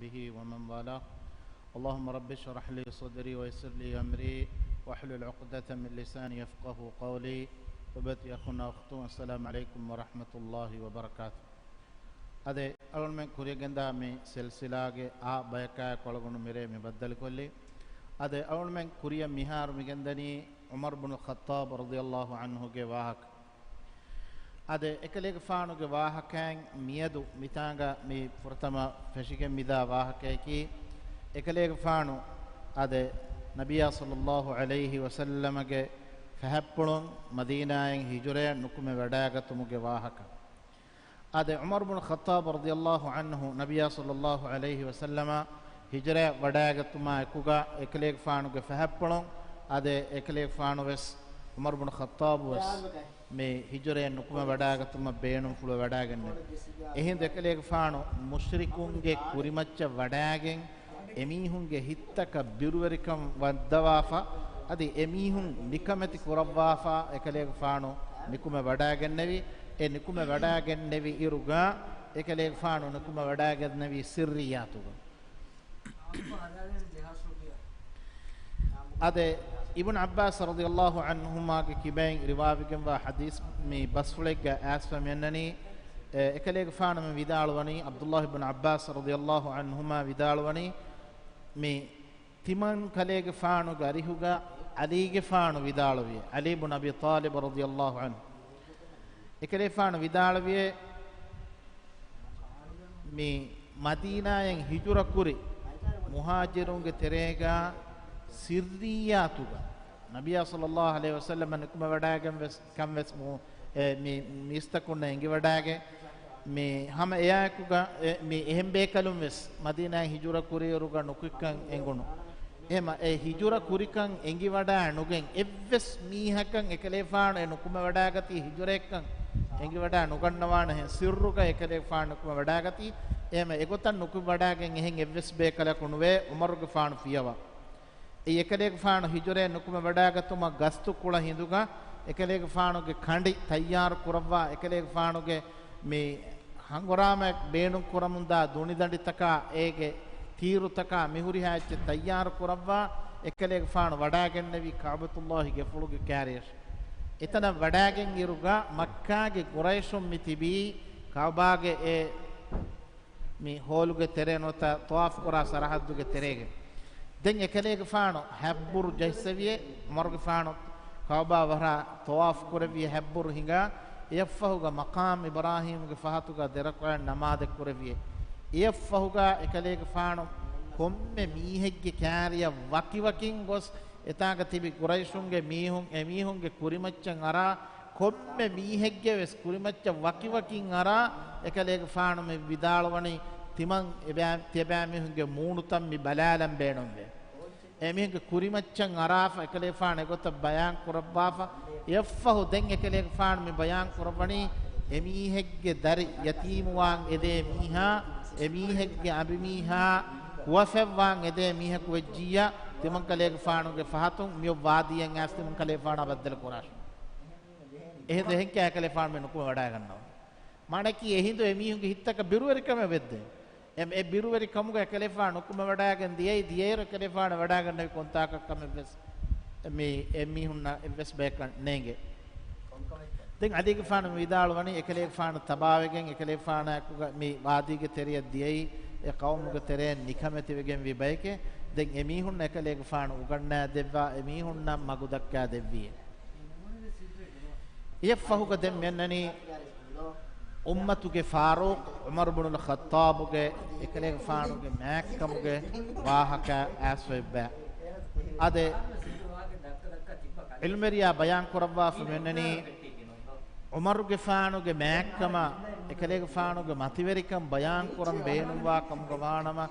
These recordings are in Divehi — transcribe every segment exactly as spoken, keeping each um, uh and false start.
وصحبه ومن والاه. اللهم رب اشرح لي صدري ويسر لي أمري واحلل عقدة من لساني يفقهوا قولي. وبت يخنا أختو، السلام عليكم ورحمة الله وبركاته. އަދެ އަޅުންމެން ކުރިޔަށް ގެންދާ މި ސިލްސިލާގެ އާ ބަޔަކާ ކޮޅަގުނު މިރޭ މި ބައްދަލުކޮށްލީ. އަދެ އަޅުންމެން ކުރިޔަށް މިހާރު މިގެންދަނީ ޢުމަރު ބުނު ޚައްޠާބު ރަޟިޔަﷲ ޢަންހުގެ ވާހަކަ. އަދެ އެކަލޭގެފާނުގެ ވާހަކައިން މިއަދު މިތާނގަ މި ފުރަތަމަ ފެށިގެން މިދާ ވާހަކަޔަކީ، އެކަލޭގެފާނު އަދެ ނަބިއްޔާ ޞައްލަﷲ ޢަލައިހި ވަސައްލަމަގެ ފަހަތްޕުޅުން މަދީނާއިން ހިޖުރަޔަށް ނުކުމެ ވަޑައިގަތުމުގެ ވާހަކަ. އާދެ، ޢުމަރު ބުނު ޚައްޠާބު ރަޟިޔަﷲ ޢަންހު ނަބިއްޔާ ޞައްލަﷲ ޢަލައިހި ވަސައްލަމަ ހިޖުރަޔަށް ވަޑައިގަތުމާ އެކުގަ އެކަލޭގެފާނުގެ ފަހަތްޕުޅުން އާދެ، އެކަލޭގެފާނު ވެސް، ޢުމަރު ބުނު ޚައްޠާބު ވެސް މި ހިޖުރަޔަށް ނުކުމެ ވަޑައިގަތުމަށް ބޭނުންފުޅު ވަޑައިގެންނެވި. އެހިނދު އެކަލޭގެފާނު މުޝްރިކުންގެ ކުރިމައްޗަށް ވަޑައިގެން، އެމީހުންގެ ހިތްތަކަށް ބިރުވެރިކަން ވައްދަވާފަ، އަދި އެމީހުން ނިކަމެތި ކުރައްވާފަ އެކަލޭގެފާނު ނިކުމެ ވަޑައިގެންނެވި. އެ ނިކުމެ ވަޑައިގެންނެވި އިރުގަ، އެކަލޭގެފާނު ނިކުމެ ވަޑައިގެންނެވީ ސިއްރިއްޔާތުގަ. އާދެ، އިބްނު ޢައްބާސް ރަޟިޔަﷲ ޢަންހުމާގެ ކިބައިން ރިވާވެގެންވާ ޙަދީޘް މި ބަސްފުޅެއްގަ އައިސްފަ މިއަންނަނީ، އެ، އެކަލޭގެފާނު މި ވިދާޅުވަނީ، ޢަބްދުﷲ އިބްނު ޢައްބާސް ރަޟިޔަﷲ ޢަންހުމާ ވިދާޅުވަނީ، މި ތިމަން ކަލޭގެފާނުގެ އަރިހުގަ ޢަލީގެފާނު ވިދާޅުވި، ޢަލީ ބުން އަބީ ޠާލިބް ރަޟިޔަﷲ ޢަންހު. އެކަލޭފާނު ވިދާޅުވި، މި މަދީނާއަށް ހިޖުރަ ކުރި މުހާޖިރުންގެ ތެރޭގަ ސިއްރިއްޔާތުގަ ނަބިއްޔާ ޞައްލަﷲ ޢަލައިހި ވަސައްލަމަ ނިކުމެވަޑައިގެން ވެސް ކަން ވެސް މު-، އެ، މި މީސްތަކުންނަށް އެނގިވަޑައިގެން، މި ހަމަ އެއާއެކުގަ، އެ، މި އެހެން ބޭކަލުން ވެސް މަދީނާއަށް ހިޖުރަ ކުރިއިރުގަ ނުކުތްކަން އެނގުނު. އެހެމަ އެ ހިޖުރަ ކުރިކަން އެނގިވަޑައި ނުގެން އެއްވެސް މީހަކަށް އެކަލޭފާނު އެ ނުކުމެވަޑައިގަތީ ހިޖުރައެއްކަން އެނގިވަޑައި ނުގަންނަވާނެހެން ސިއްރުގަ އެކަލޭފާނު ނުކުމެވަޑައިގަތީ. އެހެމަ އެގޮތަށް ނުކުމެވަޑައިގެން އެހެން އެއްވެސް ބޭކަލަކު ނުވޭ ޢުމަރުގެފާނު ފިޔަވާ. އެ އެކަލޭގެފާނު ހިޖުރައެއް ނުކުމެ ވަޑައިގަތުމަށް ގަސްތު ކުޅަ ހިނދުގަ އެކަލޭގެފާނުގެ ކަނޑި ތައްޔާރު ކުރައްވާ، އެކަލޭގެފާނުގެ މި ހަނގުރާމަ ބޭނުން ކުރަމުންދާ ދޫނިދަނޑިތަކާ އޭގެ ތީރުތަކާ މިހުރިހާ އެއްޗެއް ތައްޔާރު ކުރައްވާ، އެކަލޭގެފާނު ވަޑައިގެންނެވީ ކަޢުބަތުﷲ ގެފުޅުގެ ކާރިއަށް. އެތަނަށް ވަޑައިގެން އިރުގަ މައްކާގެ ޤުރައިޝުން މި ތިބީ ކަޢުބާގެ އެ މި ހޯލުގެ ތެރޭ ނުވަތަ ޠަވާފު ކުރާ ސަރަޙައްދުގެ ތެރޭގަ. ދެން އެކަލޭގެފާނު ހަތްބުރު ޖެހިއްސެވިއެ، ޢުމަރުގެފާނު ކަޢުބާ ވަރަށް ޠަވާފު ކުރެއްވިއެ ހަތްބުރު ހިނގާ، އެއަށްފަހުގަ މަޤާމް އިބްރާހީމްގެ ފަހަތުގަ ދެރަކުޢަތް ނަމާދެއް ކުރެއްވިއެ. އެއަށްފަހުގަ އެކަލޭގެފާނު ކޮންމެ މީހެއްގެ ކާރިއަށް ވަކިވަކިން ގޮސް، އެތާނގަ ތިބި ޤުރައިޝުންގެ މީހުން އެމީހުންގެ ކުރިމައްޗަށް އަރާ، ކޮންމެ މީހެއްގެ ވެސް ކުރިމައްޗަށް ވަކިވަކިން އަރާ، އެކަލޭގެފާނު މި ވިދާޅުވަނީ، ތިމަން އެބައި-، ތިޔަބައިމީހުންގެ މޫނުތައް މި ބަލާލަން ބޭނުންވޭ. އެމީހުންގެ ކުރިމައްޗަށް އަރާފަ، އެކަލޭގެފާނު އެގޮތަށް ބަޔާން ކުރައްވާފަ. އެއަށްފަހު ދެން އެކަލޭގެފާނު މި ބަޔާން ކުރައްވަނީ، އެމީހެއްގެ ދަރި ޔަތީމުވާން އެދޭ މީހާ، އެމީހެއްގެ އަނބިމީހާ، ކުވަފަތްވާން އެދޭ މީހަކު ވެއްޖިއްޔާ، ތިމަންކަލޭގެފާނުގެ ފަހަތުން މިއޮއް ވާދީއަށް އައިސް ތިމަންކަލޭގެފާނާ ބައްދަލު ކުރާށޭ. އެހެން ދެހެން ކައިކަލޭފާނު މި ނުކުމެ ވަޑައިގަންނަވާ. މާނައަކީ އެހިނދު އެމީހުންގެ ހިތްތަކަށް ބިރުވެރިކަމެއް ވެއްދޭ. އެ، އެ ބިރުވެރިކަމުގަ އެކަލޭފާނު ނުކުމެ ވަޑައިގެން ދިޔައީ، ދިޔައިރު އެކަލޭފާނު ވަޑައިގަންނެވި ކޮންތާކަށް ކަމެއް ވެސް މި އެމީހުންނަށް އެއްވެސް ބަޔަކަށް ނޭނގެ. ދެން ޢަލީގެފާނު ވިދާޅުވަނީ، އެކަލޭގެފާނު ތަބާވެގެން އެކަލޭގެފާނާއެކުގަ މި ވާދީގެ ތެރެޔަށް ދިޔައީ، އެ ޤައުމުގެ ތެރެއިން ނިކަމެތިވެގެންވި ބަޔެކޭ. ދެން އެމީހުންނަށް އެކަލޭގެފާނު އުގަންނާދެއްވާ، އެމީހުންނަށް މަގު ދައްކާދެއްވީ. އެއަށްފަހުގަ ދެން މިއަންނަނީ އުއްމަތުގެ ފާރޫޤު ޢުމަރު ބުނުލް ޚައްޠާބުގެ އެކަލޭގެފާނުގެ މާތްކަމުގެ ވާހަކަ އައިސްފަ އެއްބައި. އާދެ، ޢިލްމުވެރިޔާ ބަޔާން ކުރައްވާފަ މިއަންނަނީ، ޢުމަރުގެފާނުގެ މާތްކަމަށް އެކަލޭގެފާނުގެ މަތިވެރިކަން ބަޔާން ކުރަން ބޭނުންވާ ކަމުގަ ވާނަމަ،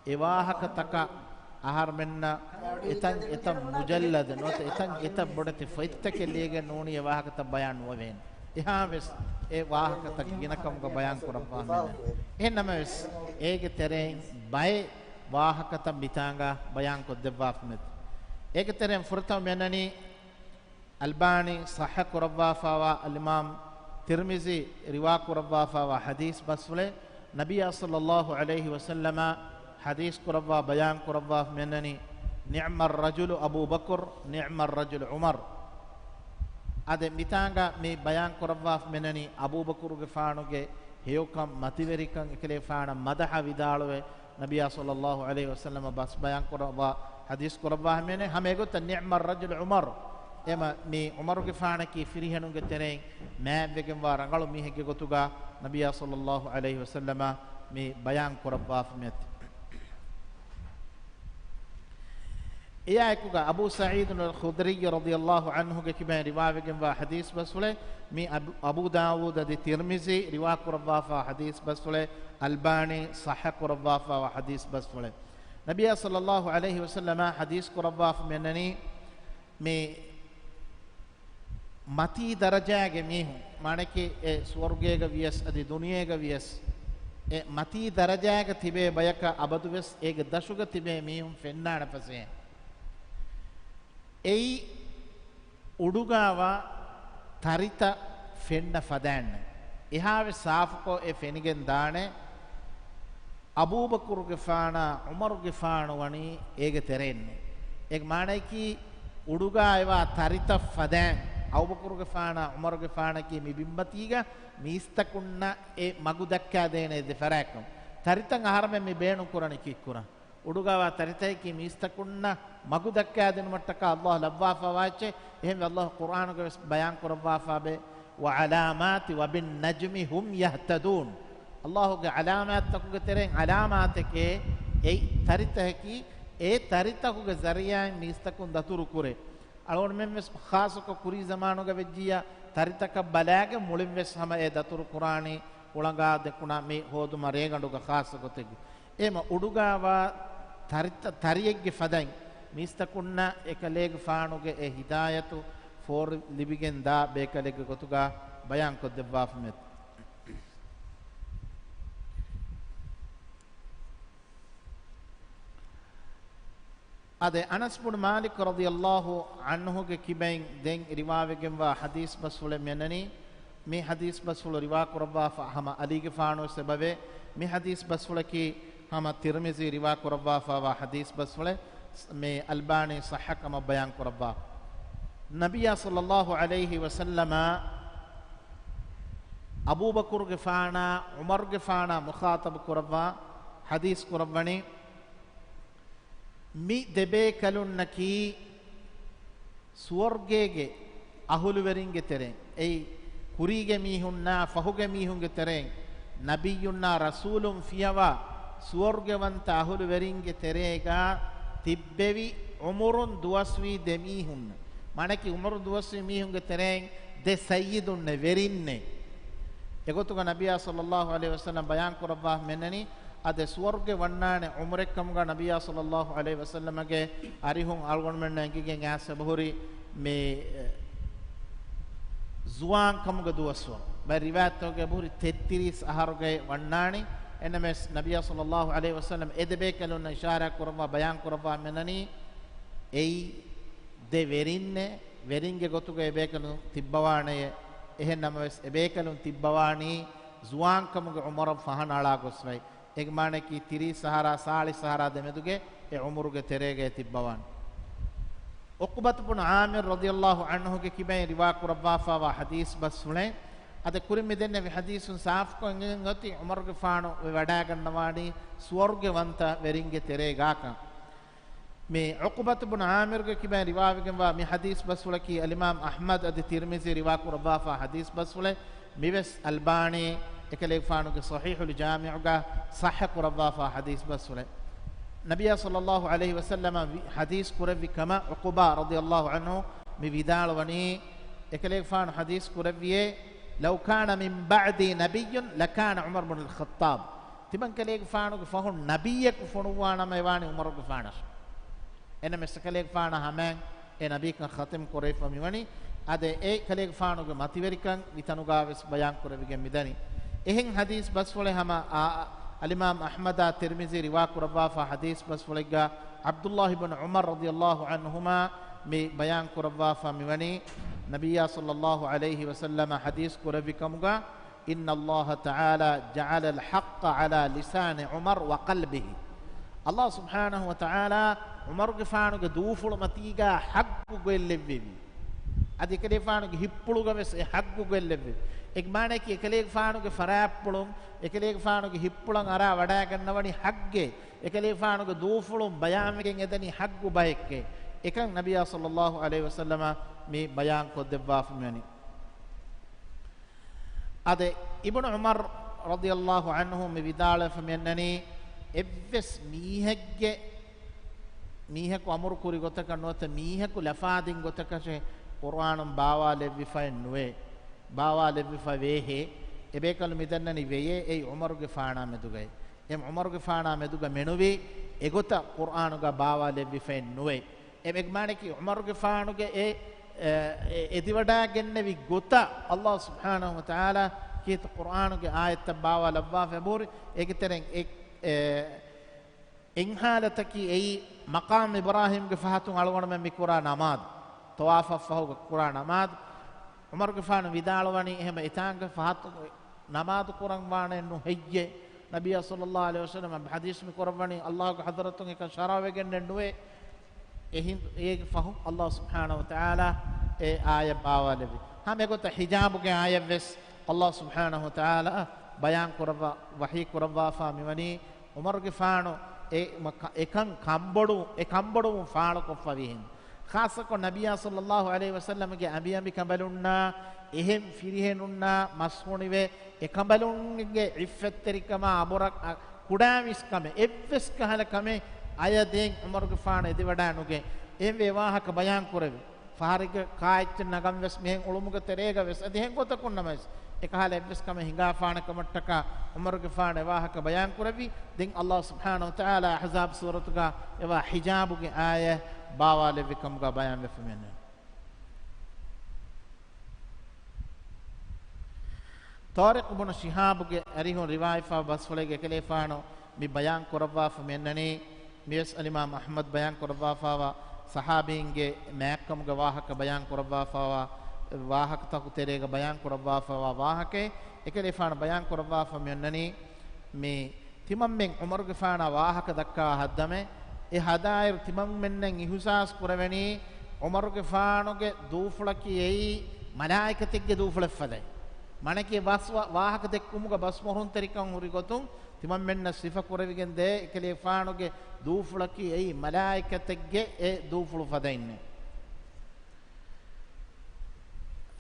އެ ވާހަކަތަކަށް އަހަރުމެންނަށް އެތަން އެތައް މުޖައްލަދު ނުވަތަ އެތަން އެތައް ބޮޑެތި ފޮތްތަކެއް ލިޔެގެން ނޫނީ އެ ވާހަކަތައް ބަޔާން ނުވެވޭނެ. އެހާވެސް އެ ވާހަކަތައް ގިނަ ކަމުގަ ބަޔާން ކުރައްވާ މެނެ. އެހެން ނަމަވެސް، އޭގެ ތެރެއިން ބައެއް ވާހަކަތައް މިތާނގަ ބަޔާން ކޮށްދެއްވާފަ މެދު. އޭގެ ތެރެއިން ފުރަތަމަ މިއަންނަނީ، އަލްބާނީ ޞައްޙަ ކުރައްވާފައިވާ، އަލްއިމާމް ތިރްމިޒީ ރިވާ ކުރައްވާފައިވާ ޙަދީޘް ބަސްފުޅެއް، ނަބިއްޔާ ޞައްލައްލާހު ޢަލައިހި ވަސައްލަމަ ޙަދީޘް ކުރައްވާ ބަޔާން ކުރައްވާފަ މިއަންނަނީ، نعم الرجل أبو بكر، نعم الرجل عمر. އާދެ، މިތާނގަ މި ބަޔާން ކުރައްވާފަ މިއަންނަނީ، އަބޫބަކުރުގެފާނުގެ ހެޔޮކަން، މަތިވެރިކަން، އެކަލޭގެފާނަށް މަދަޙަ ވިދާޅުވެ، ނަބިއްޔާ ޞައްލައްލާހު ޢަލައިހި ވަސައްލަމަ ބަސް ބަޔާން ކުރައްވާ ޙަދީޘް ކުރައްވާފަ މިއަންނަނީ. ހަމަ އެގޮތަށް، نعم الرجل عمر، އެމަ މި ޢުމަރުގެފާނަކީ ފިރިހެނުންގެ ތެރެއިން މާތްވެގެންވާ ރަނގަޅު މީހެއްގެ ގޮތުގަ ނަބިއްޔާ ޞައްލައްލާހު ޢަލައިހި ވަސައްލަމަ މި ބަޔާން ކުރައްވާފަ މިއޮތީ. އެއާއެކުގަ އަބޫ ސަޢީދު އަލް ޚުދްރީ ރަޟިޔައްލާހު ޢަންހުގެ ކިބައިން ރިވާވެގެންވާ ޙަދީޘް ބަސްފުޅެއް، މި އަބު، އަބޫ ދާވޫދު އަދި ތިރްމިޒީ ރިވާ ކުރައްވާފާ ޙަދީޘް ބަސްފުޅެއް، އަލްބާނީ ޞައްޙަ ކުރައްވާފާވާ ޙަދީޘް ބަސްފުޅެއް. ނަބިއްޔާ ޞައްލައްލާހު ޢަލައިހި ވަސައްލަމަ ޙަދީޘް ކުރައްވާފަ މިއަންނަނީ، މި މަތީ ދަރަޖާގެ މީހުން، މާނައަކީ އެ ސުވަރުގޭގަ ވިޔަސް އަދި ދުނިޔޭގަ ވިޔަސް، އެ މަތީ ދަރަޖާގަ ތިބޭ ބަޔަކަށް އަބަދުވެސް އޭގެ ދަށުގަ ތިބޭ މީހުން ފެންނާނެ ފަސޭހަ. އެއީ އުޑުގާވާ ތަރިތައް ފެންނަ ފަދައިންނެއް. އެހާވެސް ސާފުކޮށް އެ ފެނިގެން ދާނެ. އަބޫބަކުރުގެފާނާ ޢުމަރުގެފާނު ވަނީ އޭގެ ތެރެއިންނޭ. އޭގެ މާނައަކީ، އުޑުގާ އެވާ ތަރިތައް ފަދައިން އަބޫބަކުރުގެފާނާ ޢުމަރުގެފާނަކީ މި ބިންމަތީގަ މީސްތަކުންނަށް އެ މަގު ދައްކާދޭނެ ދެ ފަރާތްކަން. ތަރިތައް އަހަރަމެން މި ބޭނުން ކުރަނީ ކީއްކުރަން؟ އުޑުގާވާ ތަރިތަކަކީ މީސްތަކުންނަށް މަގު ދައްކާދިނުމަށްޓަކާ ﷲ ލައްވާފާވާ އެއްޗެއް. އެހެންވެ، ﷲ ޤުރްއާނުގަވެސް ބަޔާން ކުރައްވާފާބެ، وعلامات وبالنجم هم يهتدون. ﷲގެ ޢަލާމާތްތަކުގެ ތެރެއިން ޢަލާމާތެކޭ އެއީ ތަރިތަކަކީ، އެ ތަރިތަކުގެ ޒަރީޢާއިން މީސްތަކުން ދަތުރު ކުރޭ. އަޅުގަނޑުމެންވެސް ޚާއްޞަކޮށް ކުރީ ޒަމާނުގަ ވެއްޖިއްޔާ ތަރިތަކަށް ބަލާގެން މުޅިންވެސް ހަމަ އެ ދަތުރު ކުރާނީ ހުޅަނގާ ދެކުނަ މި ހޯދުމަށް ރޭގަނޑުގަ ޚާއްޞަ ގޮތެއްގަ. އެހެމަ އުޑުގާވާ ތަރިތަ، ތަރިއެއްގެ ފަދައިން މީސްތަކުންނަށް އެކަލޭގެފާނުގެ އެ ހިދާޔަތު ފޯރި ލިބިގެން ދާ ބޭކަލެއްގެ ގޮތުގަ ބަޔާން ކޮށްދެއްވާފަ މިއޮތީ. އާދެ، އަނަސް ބުނު މާލިކް ރަޟިޔައްލާހު ޢަންހުގެ ކިބައިން ދެން ރިވާވެގެންވާ ޙަދީޘް ބަސްފުޅެއް މިއަންނަނީ. މި ޙަދީޘް ބަސްފުޅު ރިވާ ކުރައްވާފަ ހަމަ ޢަލީގެފާނުވެސް އެބަވޭ. މި ޙަދީޘް ބަސްފުޅަކީ ހަމަ ތިރްމިޒީ ރިވާ ކުރައްވާފާވާ ޙަދީޘް ބަސްފުޅެއް، މި އަލްބާނީ ޞައްޙަ ކަމަށް ބަޔާން ކުރައްވާ. ނަބިއްޔާ ޞައްލައްލާހު ޢަލައިހި ވަސައްލަމަ އަބޫބަކުރުގެފާނާ ޢުމަރުގެފާނާ މުޚާޠަބު ކުރައްވާ ޙަދީޘް ކުރައްވަނީ، މި ދެބޭކަލުންނަކީ ސުވަރުގޭގެ އަހުލުވެރިންގެ ތެރެއިން، އެއީ ކުރީގެ މީހުންނާ ފަހުގެ މީހުންގެ ތެރެއިން، ނަބިއްޔުންނާ ރަސޫލުން ފިޔަވާ ސުވަރުގެވަންތަ އަހުލުވެރިންގެ ތެރޭގަ ތިއްބެވި ޢުމުރުން ދުވަސްވީ ދެ މީހުން. މާނައަކީ ޢުމުރުން ދުވަސްވީ މީހުންގެ ތެރެއިން ދެ ސައްޔިދުންނެ، ވެރިންނެ. އެގޮތުގަ ނަބިއްޔާ ޞައްލައްލާހު ޢަލައިހި ވަސައްލަމް ބަޔާން ކުރައްވާ މެންނަނީ، އާދެ، ސުވަރުގެ ވަންނާނެ ޢުމުރެއްކަމުގަ ނަބިއްޔާ ޞައްލައްލާހު ޢަލައިހި ވަސައްލަމަގެ އަރިހުން އަޅުގަނޑުމެންނަށް އެނގިގެން އައިސް އެބަހުރި މި ޒުވާންކަމުގެ ދުވަސްވަރު. ބައެއް ރިވާޔަތްތަކުގައި އެބަހުރި ތެއްތިރީސް އަހަރުގައި ވަންނާނީ. އެންމެސް ނަބިއްޔާ ޞައްލައްލާހު ޢަލައިހި ވަސައްލަމް އެ ދެބޭކަލުންނަށް އިޝާރާތް ކުރައްވާ ބަޔާން ކުރައްވާ މެންނަނީ، އެއީ ދެ ވެރިންނޭ، ވެރިންގެ ގޮތުގައި އެބޭކަލުން ތިއްބަވާނެޔޭ. އެހެން ނަމަވެސް، އެބޭކަލުން ތިއްބަވާނީ ޒުވާންކަމުގެ ޢުމުރަށް ފަހަނަ އަޅާ ގޮސްފައި. އޭގެ މާނައަކީ، ތިރީސް އަހަރާ ސާޅީސް އަހަރާ ދެމެދުގެ އެ ޢުމުރުގެ ތެރޭގައި ތިއްބަވާނެ. ޢުޤުބަތު ބުނު ޢާމިރު ރަޟިޔައްލާހު ޢަންހުގެ ކިބައިން ރިވާ ކުރައްވާފާވާ ޙަދީޘް ބަސްފުޅެއް. އަދި ކުރިން މި ދެންނެވި ޙަދީޘުން ސާފުކޮށް އެނގިގެން އޮތީ، ޢުމަރުގެފާނު ވަޑައިގަންނަވާނީ ސުވަރުގެވަންތަ ވެރިންގެ ތެރޭގާކަން. މި ޢުޤުބަތު ބުނު ޢާމިރުގެ ކިބައިން ރިވާވެގެންވާ މި ޙަދީޘް ބަސްފުޅަކީ އަލްއިމާމް އަޙްމަދު އަދި ތިރްމިޒީ ރިވާ ކުރައްވާފާ ޙަދީޘް ބަސްފުޅެއް. މިވެސް އަލްބާނީ އެކަލޭގެފާނުގެ ޞަޙީޙުލް ޖާމިޢުގަ ޞައްޙަ ކުރައްވާފާ ޙަދީޘް ބަސްފުޅެއް. ނަބިއްޔާ ޞައްލައްލާހު ޢަލައިހި ވަސައްލަމަ ވި، ޙަދީޘް ކުރެއްވި ކަމަށް ޢުޤުބާ ރަޟިޔައްލާހު ޢަންހު މި ވިދާޅުވަނީ، އެކަލޭގެފާނު ޙަދީޘް ކުރެއްވިއޭ، لو كان من بعدي نبي لكان عمر بن الخطاب. ތިމަން ކަލޭގެފާނުގެ ފަހުން ނަބިއްޔަކު ފޮނުއްވާނަމަ އެވާނީ ޢުމަރުގެފާނަށް. އެންމެ އެކަލޭގެފާނަށް ހަމައިން އެ ނަބީކަން ޚަތިމް ކުރެވިފަ މިވަނީ. އާދެ، އެ ކަލޭގެފާނުގެ މަތިވެރިކަން މިތަނުގާވެސް ބަޔާން ކުރެވިގެން މިދަނީ. އެހެން ޙަދީޘް ބަސްފުޅެއް ހަމަ އާ، އަލްއިމާމް އަޙްމަދާ ތިރްމިޒީ ރިވާ ކުރައްވާފާ ޙަދީޘް ބަސްފުޅެއްގަ ޢަބްދުﷲ ބިން ޢުމަރު ރަޟިޔައްލާހު ޢަންހުމާ މި ބަޔާން ކުރައްވާފަ މިވަނީ، ނަބިއްޔާ ޞައްލައްލާހު ޢަލައިހި ވަސައްލަމަ ޙަދީޘް ކުރެއްވި ކަމުގަ، إن الله تعالى جعل الحق على لسان عمر وقلبه. ﷲ ސުބްޙާނަހު ވަތަޢާލާ ޢުމަރުގެފާނުގެ ދޫފުޅު މަތީގާ ޙައްޤު ގޮތްލެއްވެވި. އަދި އެކަލޭގެފާނުގެ ހިއްޕުޅުގަ ވެސް އެ ޙައްޤު ގޮތްލެއްވެވި. އޭގެ މާނައަކީ އެކަލޭގެފާނުގެ ފަރާތްޕުޅުން، އެކަލޭގެފާނުގެ ހިއްޕުޅަށް އަރާ ވަޑައިގަންނަވަނީ ޙައްޤެއް. އެކަލޭގެފާނުގެ ދޫފުޅުން ބަޔާންވެގެން އެދަނީ ޙައްޤު ބައެއްކޭ. އެކަން ނަބިއްޔާ ޞައްލައްލާހު ޢަލައިހި ވަސައްލަމަ މި ބަޔާން ކޮށްދެއްވާފަ މިވަނީ. އާދެ، އިބްނު ޢުމަރު ރަޟިޔައްލާހު ޢަންހު މި ވިދާޅުވެފަ މިއަންނަނީ، އެއްވެސް މީހެއްގެ، މީހަކު އަމުރު ކުރި ގޮތަކަށް ނުވަތަ މީހަކު ލަފާދިން ގޮތަކަށެއް ޤުރްއާނުން ބާވާލެއްވިފައެއް ނުވޭ. ބާވާލެއްވިފަ ވޭހޭ، އެބޭކަލު މިދަންނަނީ ވެޔޭ، އެއީ ޢުމަރުގެފާނާ މެދުގައި. އެ ޢުމަރުގެފާނާ މެދުގަ މެނުވީ، އެގޮތަށް ޤުރްއާނުގަ ބާވާލެއްވިފައެއް ނުވޭ. އެ މެގްމާނަކީ ޢުމަރުގެފާނުގެ އެ، އެ، އެދިވަޑައިގެންނެވި ގޮތަށް ﷲ ސުބްޙާނަހު ވަތަޢާލާ ކީރިތި ޤުރްއާނުގެ އާޔަތްތައް ބާވާލައްވާފަ އެބަހުރި. އޭގެ ތެރެއިން އެ، އެ، އެއް ޙާލަތަކީ އެއީ މަޤާމް އިބްރާހީމްގެ ފަހަތުން އަޅުގަނޑުމެން މި ކުރާ ނަމާދު، ޠަވާފަށް ފަހުގަ ކުރާ ނަމާދު. ޢުމަރުގެފާނު ވިދާޅުވަނީ އެހެން އެތާނގެ ފަހަތު ނަމާދު ކުރަން ވާނެއެއްނު ހެއްޔޭ؟ ނަބިއްޔާ ޞައްލައްލާހު ޢަލައިހި ވަސައްލަމަ ޙަދީޘް މި ކުރައްވަނީ ﷲގެ ޙަޟްރަތުން އެކަން ޝަރަޢުވެގެންނެއް ނުވޭ. އެހިނދު އޭގެ ފަހުން ﷲ ސުބްޙާނަހު ވަތަޢާލާ އެ އާޔަތް ބާވާލެއްވި. ހަމަ އެގޮތަށް ޙިޖާބުގެ އާޔަތް ވެސް ﷲ ސުބްޙާނަހު ވަތަޢާލާ ބަޔާން ކުރައްވާ، ވަޙީ ކުރައްވާފާ މިވަނީ ޢުމަރުގެފާނު އެ މަ-، އެކަން ކަންބޮޑު، އެ ކަންބޮޑުވުން ފާޅުކޮށްފަވި ހިނދު. ޚާއްޞަކޮށް ނަބިއްޔާ ޞައްލައްލާހު ޢަލައިހި ވަސައްލަމަގެ އަނބިއަނބިކަނބަލުންނާ އެހެން ފިރިހެނުންނާ މަސްހުނިވެ، އެ ކަނބަލުންގެ ޢިއްފަތްތެރިކަމާ އަބުރަށް އަ، ކުޑަވެސް ކަމެއް، އެއްވެސް ކަހަލަ ކަމެއް އަޔަށް ދޭން ޢުމަރުގެފާނު އެދިވަޑާ ނުގެ. އެހެންވެ ވާހަކަ ބަޔާން ކުރެވި. ފަހަރެއްގެ ކާއެއްޗެއް ނަގަން ވެސް މިހެން އުޅުމުގެ ތެރޭގަ ވެސް އަދި އެހެން ގޮތަކުން ނަމަވެސް، އެކަހަލަ އެއްވެސް ކަމެއް ހިނގާފާނެ ކަމަށްޓަކާ ޢުމަރުގެފާނު އެ ވާހަކަ ބަޔާން ކުރެއްވި. ދެން ﷲ ސުބްޙާނަހު ވަތަޢާލާ އަޙްޒާބް ސޫރަތުގަ އެވާ ޙިޖާބުގެ އާޔަތް ބާވާލެއްވި ކަމުގަ ބަޔާންވެފަ މިއަންނަނީ. ޠާރިޤު ބުނު ޝިހާބުގެ އަރިހުން ރިވާޔަތްވާ ބަސްފުޅެއްގެ އެކަލޭފާނު މި ބަޔާން ކުރައްވާފަ މިއަންނަނީ، މިވެސް އަލްއިމާމް އަޙްމަދު ބަޔާން ކުރައްވާފާވާ ޞަޙާބީންގެ މާތްކަމުގެ ވާހަކަ ބަޔާން ކުރައްވާފާވާ ވާހަކަތަކު ތެރޭގަ ބަޔާން ކުރައްވާފާވާ ވާހަކައެއް އެކަލޭފާނު ބަޔާން ކުރައްވާފަ މިއަންނަނީ، މި ތިމަންމެން ޢުމަރުގެފާނާ ވާހަކަ ދައްކާ ހައްދަމެ، އެ ހަދާއިރު ތިމަންމެންނަށް އިހުސާސް ކުރެވެނީ، ޢުމަރުގެފާނުގެ ދޫފުޅަކީ އެއީ މަލާއިކަތެއްގެ ދޫފުޅެއް ފަދައިން. މާނައަކީ ބަސް ވާ-، ވާހަކަ ދެއްކުމުގަ ބަސް މޮހުންތެރިކަން ހުރި ގޮތުން ތިމަންމެންނަށް ސިފަ ކުރެވިގެން ދޭ، އެކަލޭފާނުގެ ދޫފުޅަކީ އެއީ މަލާއިކަތެއްގެ އެ ދޫފުޅު ފަދައިންނޭ.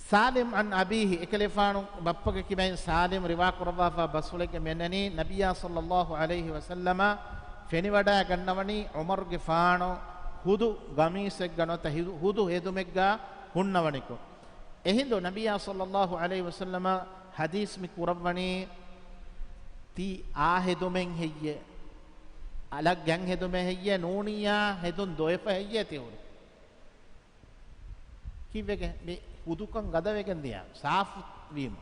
ސާލިމް ޢަން އަބީހި، އެކަލޭފާނު ބައްޕަގެ ކިބައިން ސާލިމް ރިވާ ކުރައްވާފާ ބަސްފުޅެއްގެ މިއަންނަނީ، ނަބިއްޔާ ޞައްލައްލާހު ޢަލައިހި ވަސައްލަމަ ފެނިވަޑައިގަންނަވަނީ ޢުމަރުގެފާނު ހުދު ގަމީސެއްގަ ނުވަތަ ހި-، ހުދު ހެދުމެއްގަ ހުންނަވަނިކޮށް. އެހިނދު ނަބިއްޔާ ޞައްލައްލާހު ޢަލައިހި ވަސައްލަމަ ޙަދީޘް މި ކުރައްވަނީ، ތީ އާ ހެދުމެއް ހެއްޔޭ؟ އަލަށް ގަން ހެދުމެއް ހެއްޔޭ؟ ނޫނިއްޔާ ހެދުން ދޮވެފަ ހެއްޔޭ ތިހުރި؟ ކީއްވެގެން މި ހުދުކަން ގަދަވެގެން ދިޔަ ސާފު ވީމަ.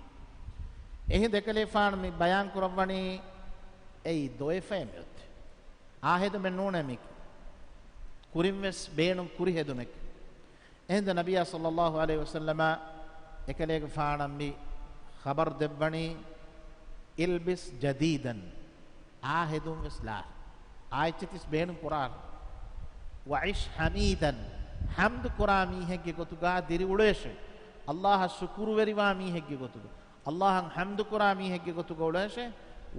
އެހިނދު އެކަލޭފާނު މި ބަޔާން ކުރައްވަނީ އެއީ ދޮވެފައޭ މިއޮތީ. އާ ހެދުމެއް ނޫނޭ މީކީ. ކުރިން ވެސް ބޭނުން ކުރި ހެދުމެއް. އެހިނދު ނަބިއްޔާ ޞައްލައްލާހު ޢަލައިހި ވަސައްލަމަ އެކަލޭގެފާނަށް މި ޚަބަރު ދެއްވަނީ، އިލްބިސް ޖަދީދަން، އާ ހެދުން ވެސް ލާ. އާ އެއްޗެތިސް ބޭނުން ކުރާ. ވަޢިޝް ޙަމީދަން، ޙަމްދު ކުރާ މީހެއްގެ ގޮތުގަ ދިރި އުޅޭށޭ. ﷲ އަށް ޝުކުރުވެރިވާ މީހެއްގެ ގޮތުގަ. ﷲ އަށް ޙަމްދު ކުރާ މީހެއްގެ ގޮތުގަ އުޅޭށޭ.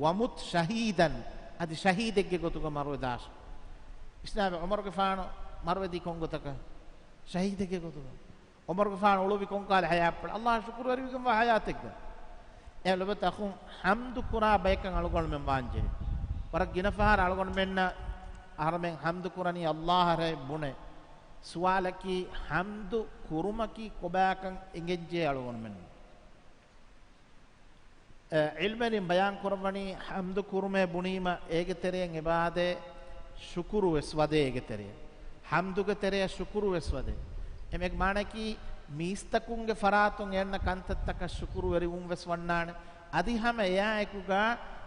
ވަމުތް ޝަހީދަން، އަދި ޝަހީދެއްގެ ގޮތުގަ މަރުވެދާށޭ. އިސްލާމް ޢުމަރުގެފާނު މަރުވެދީ ކޮން ގޮތަކަށް؟ ޝަހީދެއްގެ ގޮތުގަ. ޢުމަރުގެފާނު އުޅުއްވި ކޮންކާލެ ޙަޔާތްޕުޅެއް؟ ﷲ އަށް ޝުކުރުވެރިވެގެންވާ ޙަޔާތެއްގަ. އެ ލޮބުވެތި އަޚުން، ޙަމްދު ކުރާ ބަޔަކަށް އަޅުގަނޑުމެން ވާންޖެހޭ. ވަރަށް ގިނަ ފަހަރަށް އަޅުގަނޑުމެންނަށް އަހަރުމެން ޙަމްދު ކުރަނީ ﷲ އަށޭ ބުނޭ. ސުވާލަކީ، ޙަމްދު ކުރުމަކީ ކޮބާކަން އެނގެންޖެހޭ އަޅުގަނޑުމެންނަށް. އެ، ޢިލްމުވެރިން ބަޔާން ކުރައްވަނީ، ޙަމްދު ކުރުމޭ ބުނީމަ އޭގެ ތެރެއިން އެބައާދޭ ޝުކުރު ވެސް ވަދޭ އޭގެ ތެރެއަށް. ޙަމްދުގެ ތެރެއަށް ޝުކުރު ވެސް ވަދޭ. އެމެގެ މާނައަކީ، މީސްތަކުންގެ ފަރާތުން އެންނަ ކަންތައްތަކަށް ޝުކުރުވެރިވުން ވެސް ވަންނާނެ. އަދި ހަމަ އެއާއެކުގަ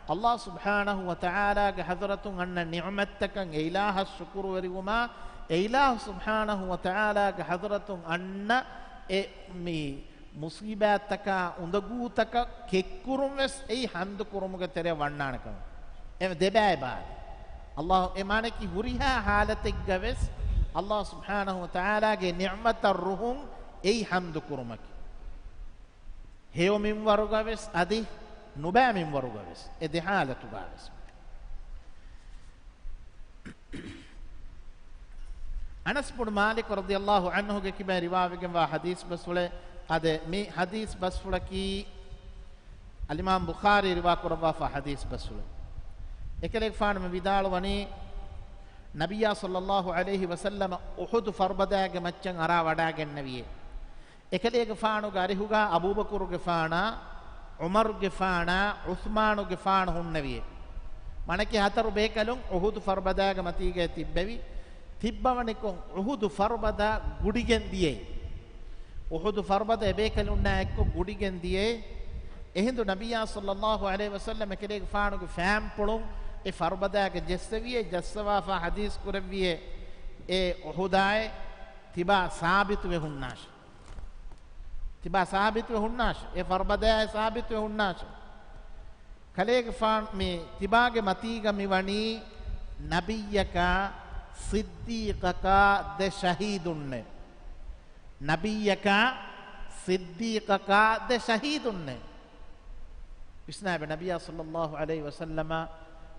ﷲ ސުބްޙާނަހު ވަތަޢާލާގެ ޙަޟްރަތުން އަންނަ ނިޢުމަތްތަކަށް އެއިލާހަށް ޝުކުރުވެރިވުމާ، އެއިލާހު ސުބްޙާނަހު ވަތަޢާލާގެ ޙަޟްރަތުން އަންނަ އެ މި މުޞީބާތްތަކާ، އުނދަގޫތަކަށް ކެއްކުރުން ވެސް އެއީ ޙަމްދު ކުރުމުގެ ތެރެއަށް ވަންނާނެ ކަމެއް. އެ ދެބައި ބާރެއް. އައްލާހު އެ މާނައަކީ ހުރިހާ ޙާލަތެއްގަވެސް އައްލާހު ސުބްޙާނަހު ވަތަޢާލާގެ ނިޢުމަތަށް ރުހުން އެއީ ޙަމްދު ކުރުމަކީ. ހެޔޮ މިންވަރުގަވެސް އަދި ނުބައި މިންވަރުގަވެސް، އެ ދެ ޙާލަތުގަވެސް. އަނަސް ބުނު މާލިކު ރަޟިޔައްލާހު ޢަންހުގެ ކިބައިން ރިވާވެގެންވާ ޙަދީޘް ބަސްފުޅެއް. އާދެ، މި ޙަދީޘް ބަސްފުޅަކީ އަލްއިމާމް ބުޚާރީ ރިވާ ކުރައްވާފާ ޙަދީޘް ބަސްފުޅެއް. އެކަލޭގެފާނު މި ވިދާޅުވަނީ، ނަބިއްޔާ ޞައްލައްލާހު ޢަލައިހި ވަސައްލަމަ އުޙުދު ފަރުބަދައިގެ މައްޗަށް އަރާ ވަޑައިގެންނެވިއޭ. އެކަލޭގެފާނުގެ އަރިހުގަ އަބޫބަކުރުގެފާނާ، ޢުމަރުގެފާނާ، ޢުޘްމާނުގެފާނު ހުންނެވިއޭ. މާނައަކީ ހަތަރު ބޭކަލުން އުޙުދު ފަރުބަދައިގެ މަތީގައި ތިއްބެވި. ތިއްބަވަނިކޮށް އުޙުދު ފަރުބަދަ ގުޑިގެން ދިޔައީ. އުޙުދު ފަރުބަދަ އެބޭކަލުންނާ އެއްކޮށް ގުޑިގެން ދިޔައީ. އެހިނދު ނަބިއްޔާ ޞައްލައްލާހު ޢަލައިހި ވަސައްލަމް އެކަލޭގެފާނުގެ ފައިންޕުޅުން އެ ފަރުބަދައިގަ ޖެއްސެވިއޭ، ޖައްސަވާފާ ޙަދީޘް ކުރެއްވިއޭ، އެ އުޙުދާއި ތިބާ ސާބިތުވެ ހުންނާށި. ތިބާ ސާބިތުވެ ހުންނާށި. އެ ފަރުބަދައާއި ސާބިތުވެ ހުންނާށި. ކަލޭގެފާނު މި ތިބާގެ މަތީގަ މިވަނީ ނަބިއްޔަކާ ޞިއްދީޤަކާ ދެ ޝަހީދުންނެއް. ނަބިއްޔަކާ ޞިއްދީޤަކާ ދެ ޝަހީދުންނެއް. ވިސްނާބެ، ނަބިއްޔާ ޞައްލައްލާހު ޢަލައިހި ވަސައްލަމަ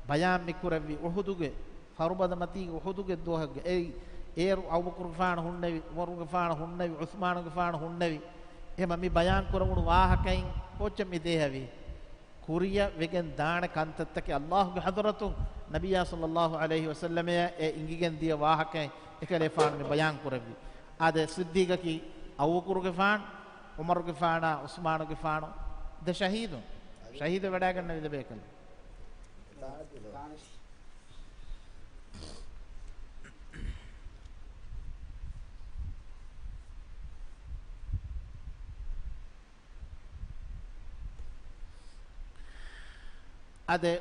ބަޔާން މިކުރެއްވި އުޙުދުގެ ފަރުބަދަ މަތީގެ އުޙުދުގެ ދުވަހުގެ އެއީ، އޭރު އަބޫބަކުރުގެފާނު ހުންނެވި، ޢުމަރުގެފާނު ހުންނެވި، ޢުޘްމާނުގެފާނު ހުންނެވި. އެހެމަ މި ބަޔާން ކުރެވުނު ވާހަކައިން ކޯއްޗެއް މި ދޭހަވީ؟ ކުރިއަށް ވެގެން ދާނެ ކަންތައްތަކެއް އައްލާހުގެ ޙަޟްރަތުން ނަބިއްޔާ ޞައްލައްލާހު ޢަލައިހި ވަސައްލަމައަށް އެ އިނގިގެން ދިޔަ ވާހަކައެއް އެކަލޭފާނު މި ބަޔާން ކުރެއްވި. އާދެ، ޞިއްދީޤަކީ އަބޫބަކުރުގެފާނު، ޢުމަރުގެފާނާ، ޢުޘްމާނުގެފާނު ދެ ޝަހީދުން. ޝަހީދު ވެވަޑައިގަންނަވި ދެ ބޭކަލުން. އާދެ،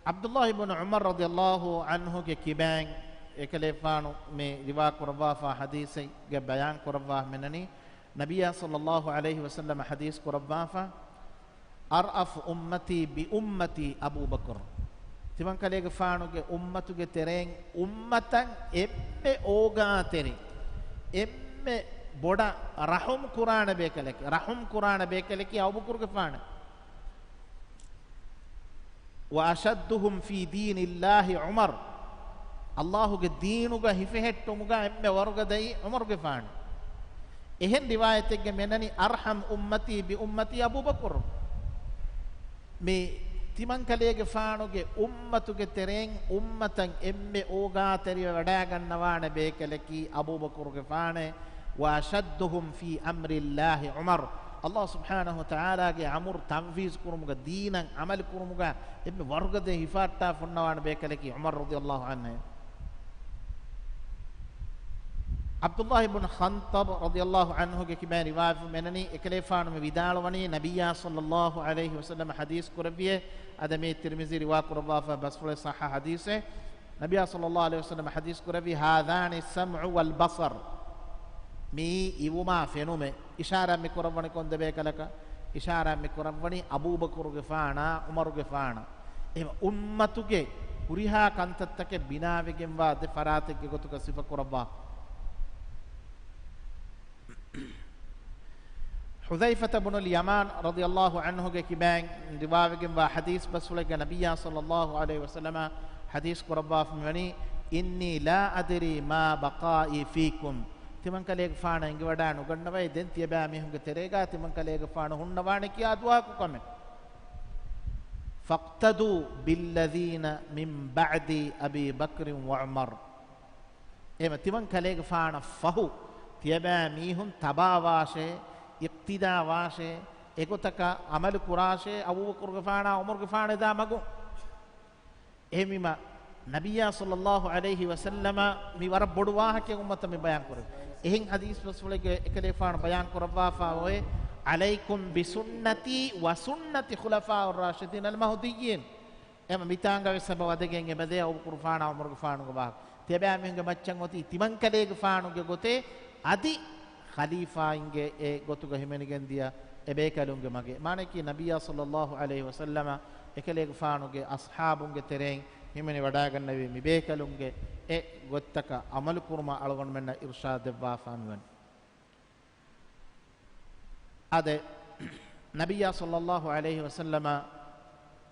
ޢަބްދުﷲ ބުނު ޢުމަރު ރަޟިޔަﷲ ޢަންހުގެ ކިބައިން އެކަލޭފާނު މި ރިވާ ކުރައްވާފާ ޙަދީޘެއްގެ ބަޔާން ކުރައްވާ މިނަނީ، ނަބިއްޔާ ޞައްލައްލާހު ޢަލައިހި ވަސައްލަމަ ޙަދީޘް ކުރައްވާފަ، "أرأف أمتي بأمتي أبو بكر." ތިމަން ކަލޭގެފާނުގެ އުއްމަތުގެ ތެރެއިން އުއްމަތަށް އެންމެ އޯގާތެރި، އެންމެ ބޮޑަށް ރަޙުމް ކުރާނެ ބޭކަލަކީ، ރަޙުމް ކުރާނެ ބޭކަލަކީ އަބޫބަކުރުގެފާނެ. "وأشدهم في دين الله عمر." އައްލާހުގެ ދީނުގަ ހިފެހެއްޓުމުގަ އެންމެ ވަރުގަދައީ ޢުމަރުގެފާނު. އެހެން ރިވާޔަތެއްގަ މިނަނީ، "أرحم أمتي بأمتي أبو بكر." މި ތިމަންކަލޭގެފާނުގެ އުއްމަތުގެ ތެރެއިން އުއްމަތަށް އެންމެ އޯގާތެރިވެ ވަޑައިގަންނަވާނެ ބޭކަލަކީ އަބޫބަކުރުގެފާނޭ. "وأشدهم في أمر الله عمر." އައްލާހު ސުބްޙާނަހު ވަތަޢާލާގެ އަމުރު ތަންފީޒު ކުރުމުގަ، ދީނަށް ޢަމަލު ކުރުމުގަ އެންމެ ވަރުގަދަ ހިފަހައްޓާފަ ހުންނަވާނެ ބޭކަލަކީ ޢުމަރު ރަޟިޔަﷲ ޢަންހު. ޢަބްދުﷲ ބުނު ޚައްޠާބު ރަޟިޔަﷲ ޢަންހުގެ ކިބައިން ރިވާވެފަ މިނަނީ، އެކަލޭފާނު މި ވިދާޅުވަނީ، ނަބިއްޔާ ޞައްލައްލާހު ޢަލައިހި ވަސައްލަމަ ޙަދީޘް ކުރެއްވިއޭ. އަދި މި ތިރްމިޒީ ރިވާ ކުރައްވާފަ ބަސްފުޅެއް ޞައްޙަ ޙަދީޘެއް. ނަބިއްޔާ ޞައްލައްލާހު ޢަލައިހި ވަސައްލަމަ ޙަދީޘް ކުރެއްވީ، "هذان السمع والبصر." މިއީ އިވުމާ ފެނުމެއް. އިޝާރާތް މި ކުރައްވަނީ ކޮން ދެ ބޭކަލަކަށް؟ އިޝާރާތް މި ކުރައްވަނީ އަބޫބަކުރުގެފާނާ، ޢުމަރުގެފާނަށް. އެހެން އުއްމަތުގެ ހުރިހާ ކަންތައްތަކެއް ބިނާވެގެންވާ ދެ ފަރާތެއްގެ ގޮތުގަ ސިފަ ކުރައްވާ. ޙުޛައިފަތަ ބުނުލް ޔަމާން ރަޟިޔަﷲ ޢަންހުގެ ކިބައިން ރިވާވެގެންވާ ޙަދީޘް ބަސްފުޅެއްގަ ނަބިއްޔާ ޞައްލައްލާހު ޢަލައިހި ވަސައްލަމަ ޙަދީޘް ކުރައްވާފަ މިވަނީ، "إني لا أدري ما بقائي فيكم." ތިމަންކަލޭގެފާނަށް އެނގިވަޑާ ނުގަންނަވައި، ދެން ތިޔަބައިމީހުންގެ ތެރޭގަ ތިމަންކަލޭގެފާނު ހުންނަވާނެ ކިޔާ ދުވަހަކު ކަމެއް. "فاقتدوا بالذين من بعدي أبي بكر وعمر." އެހެމަ ތިމަން ކަލޭގެފާނަށް ފަހު، ތިޔަބައިމީހުން ތަބާވާށޭ، އިޤްތިދާވާށޭ، އެގޮތަކަށް ޢަމަލު ކުރާށޭ، އަބޫބަކުރުގެފާނާ ޢުމަރުގެފާނު އެދާ މަގުން. އެހެންވީމަ، ނަބިއްޔާ ޞައްލައްލާހު ޢަލައިހި ވަސައްލަމަ މި ވަރަށް ބޮޑު ވާހަކައެއް އުއްމަތަށް މި ބަޔާން ކުރެވި. އެހެން ޙަދީޘް ބަސްފުޅެއްގެ އެކަލޭފާނު ބަޔާން ކުރައްވާފަ އޮތް، "عليكم بسنتي وسنة الخلفاء الراشدين المهديين." އެމަ މިތާނގަ ވެސް ސަބަބު ވަދެގެން އެބަދޭ އަބޫބަކުރުފާނާ ޢުމަރުގެފާނުގެ ވާހަކަ. ތިޔަބައިމީހުންގެ މައްޗަށް އޮތީ ތިމަންކަލޭގެފާނުގެ ގޮތޭ، އަދި ޚަލީފާއިންގެ އެ ގޮތުގަ ހިމެނިގެން ދިޔަ އެބޭކަލުންގެ މަގޭ. މާނައަކީ ނަބިއްޔާ ޞައްލައްލާހު ޢަލައިހި ވަސައްލަމަ އެކަލޭގެފާނުގެ އަޞްޙާބުންގެ ތެރެއިން ހިމެނިވަޑައިގަންނެވީ މިބޭކަލުންގެ އެ ގޮތްތަކަށް ޢަމަލުކުރުމަށް އަޅުގަނޑުމެންނަށް އިރުޝާދު ދެއްވާފާ މިވަނީ. އާދެ، ނަބިއްޔާ ޞައްލައްލާހު ޢަލައިހި ވަސައްލަމަ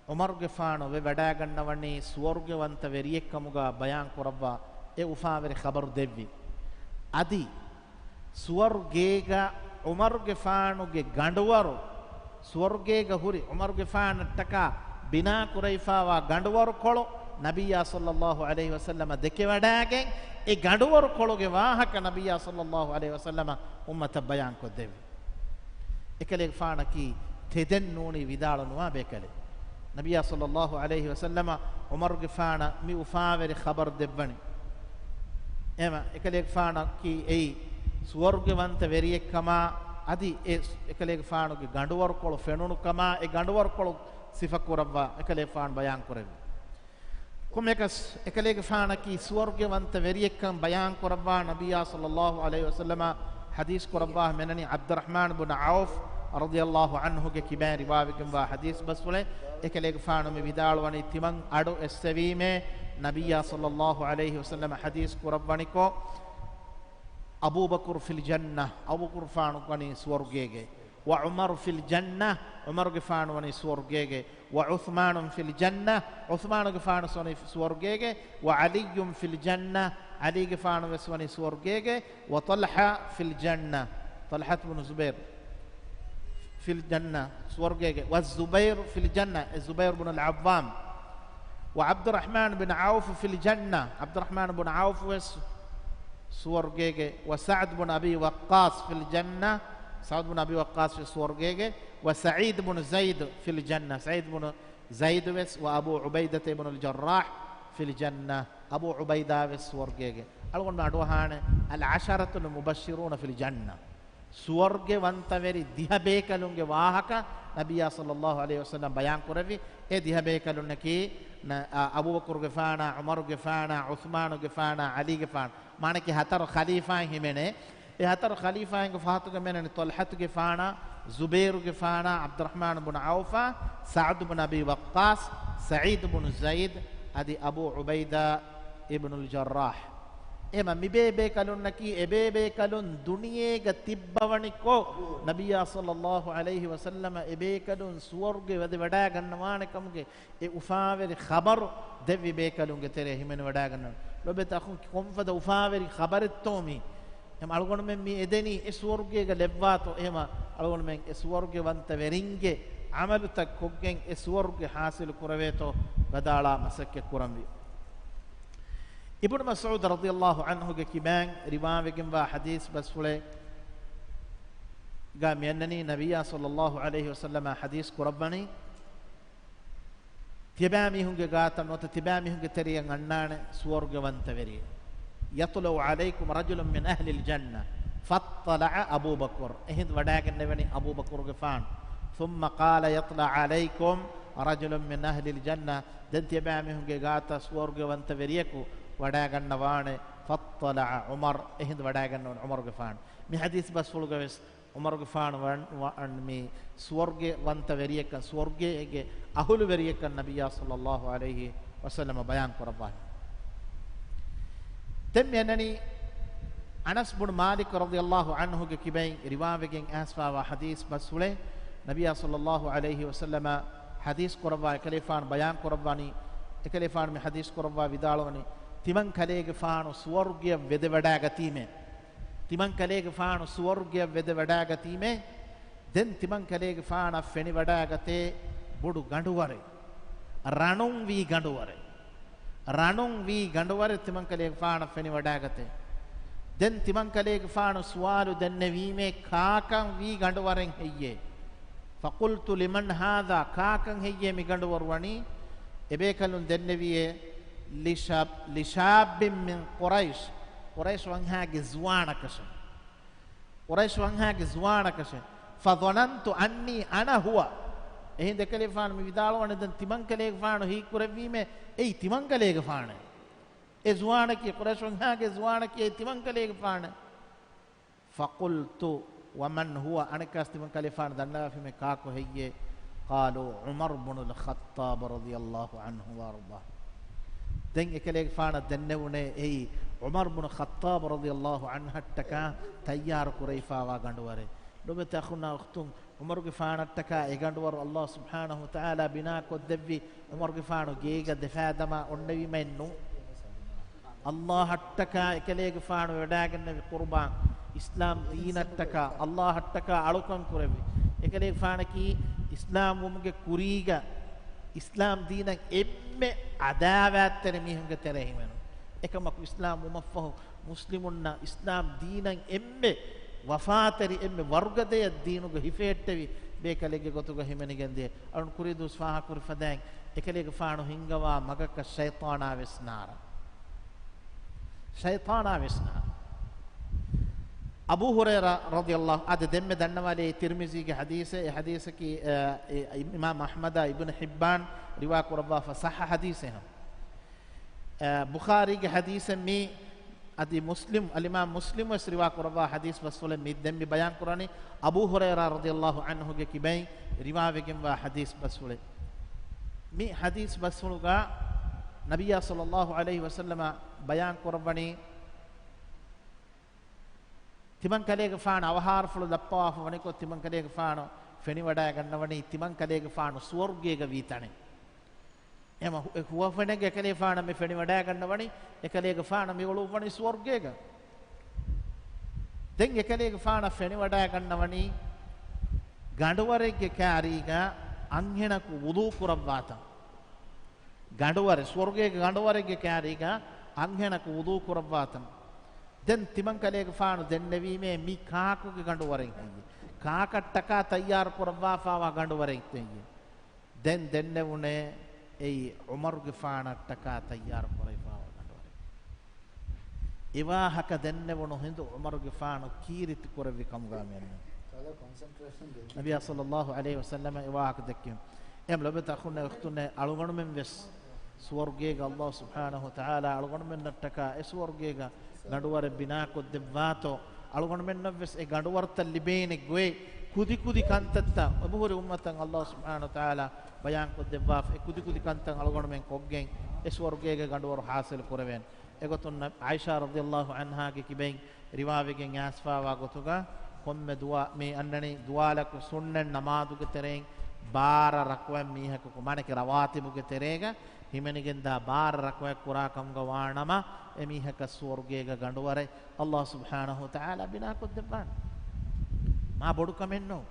ޢުމަރުގެފާނު ވެވަޑައިގަންނަވަނީ ސުވަރުގެވަންތަ ވެރިއެއްކަމުގަ ބަޔާން ކުރައްވާ އެ އުފާވެރި ޚަބަރު ދެއްވި. އަދި ސުވަރުގޭގަ ޢުމަރުގެފާނުގެ ގަނޑުވަރު، ސުވަރުގޭގަ ހުރި ޢުމަރުގެފާނަށްޓަކާ ބިނާ ކުރެވިފާވާ ގަނޑުވަރުކޮޅު ނަބިއްޔާ ޞައްލައްލާހު ޢަލައިހި ވަސައްލަމަ ދެކެވަޑައިގެން، އެ ގަނޑުވަރުކޮޅުގެ ވާހަކަ ނަބިއްޔާ ޞައްލައްލާހު ޢަލައިހި ވަސައްލަމަ އުއްމަތަށް ބަޔާންކޮށްދެއްވި. އެކަލޭގެފާނަކީ ތެދެއް ނޫނީ ވިދާޅު ނުވާ ބޭކަލެއް. ނަބިއްޔާ ޞައްލައްލާހު ޢަލައިހި ވަސައްލަމަ ޢުމަރުގެފާނަށް މި އުފާވެރި ޚަބަރު ދެއްވަނީ. އެހެމަ އެކަލޭގެފާނަކީ އެއީ ސުވަރުގެވަންތަ ވެރިއެއްކަމާ، އަދި އެ އެކަލޭގެފާނުގެ ގަނޑުވަރުކޮޅު ފެނުނުކަމާ، އެ ގަނޑުވަރުކޮޅު ސިފަކުރައްވާ އެކަލޭގެފާނު ބަޔާންކުރެއްވި. ކޮންމެއަކަސް އެކަލޭގެފާނަކީ ސުވަރުގެވަންތަ ވެރިއެއްކަން ބަޔާން ކުރައްވާ ނަބިއްޔާ ޞައްލައްލާހު ޢަލައިހި ވަސައްލަމަ ޙަދީޘް ކުރައްވާ މިނަނީ ޢަބްދުއްރަޙްމާން ބުނު ޢައުފް ރަޟިޔައްލާހު ޢަންހުގެ ކިބައިން ރިވާވެގެންވާ ޙަދީޘް ބަސްފުޅެއް. އެކަލޭގެފާނު މި ވިދާޅުވަނީ ތިމަން އަޑު އެއްސެވީމޭ ނަބިއްޔާ ޞައްލައްލާހު ޢަލައިހި ވަސައްލަމަ ޙަދީޘް ކުރައްވަނިކޮށް، އަބޫބަކުރު ފިލް ޖަންނަ، އަބޫބަކުރުފާނު ވަނީ ސުވަރުގޭގެ، ވަޢުމަރު ފިލް ޖަންނަ، ޢުމަރުގެފާނު ވަނީ ސުވަރުގޭގެ، ވަޢުޘްމާނު ފިލް ޖަންނަ، ޢުޘްމާނުގެފާނު ވަނީ ސުވަރުގޭގެ، ވަޢަލިއްޔުން ފިލް ޖަންނަ، ޢަލީގެފާނު ވެސް ވަނީ ސުވަރުގޭގެ، ވަޠަލްޙާ ފިލް ޖަންނަ، ޠަލްޙާތު ބުނު ޒުބައިރު ފިލް ޖަންނަ، ސުވަރުގޭގެ، ވައްޒުބައިރު ފިލް ޖަންނަ، އެ ޒުބައިރު ބުނުލް ޢައްވާމް، ވަޢަބްދުއްރަޙްމާން ބިން ޢައުފު ފިލް ޖަންނަ، ޢަބްދުއްރަޙްމާން ބުނު ޢައުފު ވެސް ސުވަރުގޭގެ، ވަސަޢްދު ބުނު އަބީ ވައްޤާޞް ފިލް ޖަންނަ، ސަޢްދު ބުނު އަބީ ވައްޤާޞް ވެސް ސުވަރުގޭގެ، ވަސަޢީދު ބުނު ޒައިދު ފިލް ޖަންނަ، ސަޢީދު ބުނު ޒައިދު ވެސް، ވައަބޫ ޢުބައިދަތަ އިބްނުލް ޖައްރާޙް ފިލް ޖަންނަ، އަބޫ ޢުބައިދާ ވެސް ސުވަރުގޭގެ. އަޅުގަނޑުމެން އަޑުއަހާނެ، އަލްޢަޝަރަތުލް މުބައްޝިރޫނަ ފިލް ޖަންނަ. ސުވަރުގެ ވަންތަވެރި ދިހަ ބޭކަލުންގެ ވާހަކަ ނަބިއްޔާ ޞައްލައްލާހު ޢަލައިހި ވަސައްލަމް ބަޔާން ކުރެއްވި. އެ ދިހަ ބޭކަލުންނަކީ، ނަ-، އަ، އަބޫބަކުރުގެފާނާ، ޢުމަރުގެފާނާ، ޢުޘްމާނުގެފާނާ، ޢަލީގެފާނު. މާނަކީ ހަތަރު ޚަލީފާއިން ހިމެނޭ. އެ ހަތަރު ޚަލީފާއިންގެ ފަހަތުގަ މިނަނީ ޠަލްޙަތުގެފާނާ، ޒުބައިރުގެފާނާ، ޢަބްދުއްރަޙްމާނު ބުނު ޢައުފާ، ސަޢްދު ބުނު އަބީ ވައްޤާޞް، ސަޢީދު ބުނު ޒައިދު، އަދި އަބޫ ޢުބައިދާ އިބްނުލް ޖައްރާޙް. އެހެމަ މިބޭބޭކަލުންނަކީ އެބޭބޭކަލުން ދުނިޔޭގަ ތިއްބަވަނިކޮށް، ނަބިއްޔާ ޞައްލައްލާހު ޢަލައިހި ވަސައްލަމަ އެބޭކަލުން ސުވަރުގެ ވަދެ ވަޑައިގަންނަވާނެ ކަމުގެ އެ އުފާވެރި ޚަބަރު ދެއްވި ބޭކަލުންގެ ތެރެއަށް ހިމެނިވަޑައިގަންނަވަން. ލޮބެތި އަޚުން، ކޮންފަދަ އުފާވެރި ޚަބަރެއްތޯ މީ؟ އެހެމަ އަޅުގަނޑުމެން މި އެދެނީ އެ ސުވަރުގޭގަ ލެއްވާތޯ؟ އެހެމަ އަޅުގަނޑުމެން އެ ސުވަރުގެވަންތަވެރިންގެ ޢަމަލުތައް ކޮށްގެން އެ ސުވަރުގެ ޙާޞިލު ކުރެވޭތޯ ބަލާލާ މަސައްކަތް ކުރަންވީ. އިބްނު މަސްޢޫދު ރަޟިޔައްލާހު ޢަންހުގެ ކިބައިން ރިވާވެގެންވާ ޙަދީޘް ބަސްފުޅެއްގަ މިއަންނަނީ ނަބިއްޔާ ޞައްލައްލާހު ޢަލައިހި ވަސައްލަމަ ޙަދީޘް ކުރައްވަނީ، ތިޔަބައިމީހުންގެ ގާތަށް ނުވަތަ ތިބައިމީހުންގެ ތެރެއަށް އަންނާނެ ސުވަރުގެވަންތަވެރިއެއް. يطلع عليكم رجل من أهل الجنة فاطلع أبو بكر. އެހިނދު ވަޑައިގެންނެވެނީ އަބޫބަކުރުގެފާނު. ثم قال يطلع عليكم رجل من أهل الجنة. ދެން ތިޔަބައިމީހުންގެ ގާތަށް ސުވަރުގެވަންތަވެރިޔަކު ވަޑައިގަންނަވާނެ. فاطلع عمر. އެހިނދު ވަޑައިގަންނަވަން ޢުމަރުގެފާނު. މި ޙަދީޘް ބަސްފުޅުގަވެސް ޢުމަރުގެފާނު ވަން-، ވަން-، މި ސުވަރުގެ ވަންތަވެރިޔަކަށް، ސުވަރުގޭގެ އަހުލުވެރިޔަކަށް ނަބިއްޔާ ޞައްލައްލާހު ޢަލައިހި ވަސައްލަމަ ބަޔާން ކުރައްވާނެ. ދެން މި އަންނަނީ އަނަސް ބުނު މާލިކް ރަޟިޔައްލާހު ޢަންހުގެ ކިބައިން ރިވާވެގެން އައިސްފާވާ ޙަދީޘް ބަސްފުޅެއް. ނަބިއްޔާ ޞައްލައްލާހު ޢަލައިހި ވަސައްލަމަ ޙަދީޘް ކުރައްވާ އެކަލޭފާނު ބަޔާން ކުރައްވަނީ، އެކަލޭފާނު މި ޙަދީޘް ކުރައްވާ ވިދާޅުވަނީ، ތިމަން ކަލޭގެފާނު ސުވަރުގެއަށް ވެދެވަޑައިގަތީމޭ. ތިމަން ކަލޭގެފާނު ސުވަރުގެއަށް ވެދެވަޑައިގަތީމޭ. ދެން ތިމަން ކަލޭގެފާނަށް ފެނިވަޑައިގަތޭ ބޮޑު ގަނޑުވަރެއް. ރަނުން ވީ ގަނޑުވަރެއް. ރަނުން ވީ ގަނޑުވަރެއް ތިމަން ކަލޭގެފާނަށް ފެނިވަޑައިގަތޭ. ދެން ތިމަން ކަލޭގެފާނު ސުވާލު ދެންނެވީމޭ، ކާކަން ވީ ގަނޑުވަރެއް ހެއްޔޭ؟ فقلت لمن هذا؟ ކާކަން ހެއްޔޭ މި ގަނޑުވަރު ވަނީ؟ އެބޭކަލުން ދެންނެވިއޭ، لشاب، لشاب من قريش. ޤުރައިޝް ވަންހާގެ ޒުވާނަކަށެ. ޤުރައިޝް ވަންހާގެ ޒުވާނަކަށެ. فظننت أني أنا هو. އެހިނދު އެކަލޭގެފާނު މި ވިދާޅުވަނީ ދެން ތިމަން ކަލޭގެފާނު ހީކުރެއްވީމޭ، އެއީ ތިމަން ކަލޭގެފާނޭ. އެ ޒުވާނަކީ، ޤުރައިޝް ވަންހާގެ ޒުވާނަކީ އެއީ ތިމަން ކަލޭގެފާނޭ. فقلت ومن هو؟ އަނެއްކާސް ތިމަން ކަލޭގެފާނު ދަންނަވާފީމޭ ކާކު ހެއްޔޭ؟ قالوا عمر بن الخطاب رضي الله عنه وأرضاه. ދެން އެކަލޭގެފާނަށް ދެންނެވުނޭ އެއީ ޢުމަރު ބުނު ޚައްޠާބު ރަޟިޔަﷲ ޢަންހައްޓަކާ ތައްޔާރު ކުރެވިފާވާ ގަނޑުވަރެއް. ލޮބުވެތި އަޚުންނާ އުޚްތުން، ޢުމަރުގެފާނަށްޓަކާ އެ ގަނޑުވަރު ﷲ ސުބްޙާނަހޫ ވަތަޢާލާ ބިނާކޮށްދެއްވި، ޢުމަރުގެފާނު ގޭގަ ދެފާދަމާ އޮންނެވީމައެއްނޫން. ﷲ އަށްޓަކާ އެކަލޭގެފާނު ވެޑާގަންނެވި ޤުރުބާން، އިސްލާމް ދީނަށްޓަކާ، ﷲ އަށްޓަކާ އަޅުކަން ކުރެއްވި. އެކަލޭގެފާނަކީ އިސްލާމް ވުމުގެ ކުރީގަ އިސްލާމް ދީނަށް އެންމެ އަދާވާތްތެރި މީހުންގެ ތެރެއިން އެންމެ ވެސް. އެކަމަކު އިސްލާމް ވުމަށްފަހު މުސްލިމުންނަށް އިސްލާމް ދީނަށް އެންމެ ވަފާތެރި، އެންމެ ވަރުގަދަޔަށް ދީނުގަ ހިފެހެއްޓެވި ބޭކަލެއްގެ ގޮތުގަ ހިމެނިގެންދިޔަ. އަޅުން ކުރީ ދުވަސް ފާހަގަކުރި ފަދައިން، އެކަލޭގެފާނު ހިންގަވާ މަގަކަށް ޝައިޠާނާ ވެސް ނާރާ. ޝައިޠާނާ ވެސް ނާރާ. އަބޫ ހުރައިރާ ރަޟިޔަﷲ، އާދެ، ދެންމެ ދަންނަވާލި ތިރްމިޒީގެ ޙަދީޘެއް، އެ ޙަދީޘަކީ، އެ، އި-، އިމާމް އަޙްމަދާ އިބްނު ޙިއްބާން ރިވާ ކުރައްވާފަ ޞައްޙަ ޙަދީޘެއް ހަމަ. އެ، ބުޚާރީގެ ޙަދީޘެއް މީ، އަދި މުސްލިމް، އަލްއިމާމް މުސްލިމް ވެސް ރިވާ ކުރައްވާ ޙަދީޘް ބަސްފުޅެއް މި ދެން މި ބަޔާން ކުރަނީ، އަބޫ ހުރައިރާ ރަޟިޔަﷲ ޢަންހުގެ ކިބައިން ރިވާވެގެންވާ ޙަދީޘް ބަސްފުޅެއް. މި ޙަދީޘް ބަސްފުޅުގަ ނަބިއްޔާ ޞައްލަﷲ ޢަލައިހި ވަސައްލަމަ ބަޔާން ކުރައްވަނީ، ތިމަން ކަލޭގެފާނު އަވަހާރަފުޅު ލައްޕަވާފަ ވަނިކޮށް، ތިމަން ކަލޭގެފާނު ފެނިވަޑައިގަންނަވަނީ، ތިމަން ކަލޭގެފާނު ސުވަރުގޭގަ ވީ ތަނެއް. އެމަ ހު-، އެ ހުވަފެނެއްގެ ކަލޭފާނަށް މި ފެނިވަޑައިގަންނަވަނީ، އެކަލޭގެފާނަށް މި އުޅުއްވަނީ ސުވަރުގޭގަ. ދެން އެކަލޭގެފާނަށް ފެނިވަޑައިގަންނަވަނީ، ގަނޑުވަރެއްގެ ކާރީގަ އަންހެނަކު ވުޟޫ ކުރައްވާތަން. ގަނޑުވަރެއް، ސުވަރުގޭގެ ގަނޑުވަރެއްގެ ކާރީގަ އަންހެނަކު ވުޟޫ ކުރައްވާތަން. ދެން ތިމަން ކަލޭގެފާނު ދެންނެވީމޭ މީ ކާކުގެ ގަނޑުވަރެއް ހެއްޔެ؟ ކާކަށްޓަކާ ތައްޔާރު ކުރައްވާފާވާ ގަނޑުވަރެއް ހެއްޔެ؟ ދެން ދެންނެވުނޭ އެއީ ޢުމަރުގެފާނަށްޓަކާ ތައްޔާރު ކުރެވިފާވާ ގަނޑުވަރެއް. އެވާހަކަ ދެންނެވުނު ހިނދު ޢުމަރުގެފާނު ކީރިތި ކުރެއްވި ކަމުގަ މިއަންނަނީ. ނަބިއްޔާ ޞައްލަﷲ ޢަލައިހި ވަސައްލަމަ އެވާހަކަ ދެއްކި. އެހެން ލޮބުވެތި އަޚުންނޭ އުޚްތުންނޭ، އަޅުގަނޑުމެން ވެސް ސުވަރުގޭގަ ﷲ ސުބްޙާނަހޫ ވަތަޢާލާ އަޅުގަނޑުމެންނަށްޓަކާ އެ ސުވަރުގޭގަ ގަނޑުވަރެއް ބިނާކޮށްދެއްވާތޯ، އަޅުގަނޑުމެންނަށްވެސް އެ ގަނޑުވަރުތައް ލިބޭނެ ގޮތް، ކުދިކުދި ކަންތައްތައް އެބަހުރި އުއްމަތަށް ﷲ ސުބްޙާނަހޫ ވަތަޢާލާ ބަޔާންކޮށްދެއްވާފަ، އެ ކުދިކުދި ކަންތައް އަޅުގަނޑުމެން ކޮށްގެން އެ ސުވަރުގޭގެ ގަނޑުވަރު ޙާޞިލު ކުރެވޭނެ. އެގޮތުން ޢާއިޝާ ރަޟިޔަﷲ ޢަންހާގެ ކިބައިން ރިވާވެގެން އައިސްފާވާ ގޮތުގަ ކޮންމެ ދުވާ، މި އަންނަނީ ދުވާލަކު ސުންނަތް ނަމާދުގެ ތެރެއިން ބާރަ ރަކުޢަތް މީހަކަކު، މާނައަކީ ރަވާތިބުގެ ތެރޭގަ ހިމެނިގެންދާ ބާރަ ރަކުޢަތް ކުރާ ކަމުގަ ވާނަމަ، އެ މީހަކަށް ސުވަރުގޭގަ ގަނޑުވަރެއް ﷲ ސުބްޙާނަހޫ ވަތަޢާލާ ބިނާކޮށްދެއްވާނެ. މާ ބޮޑު ކަމެއް ނޫން.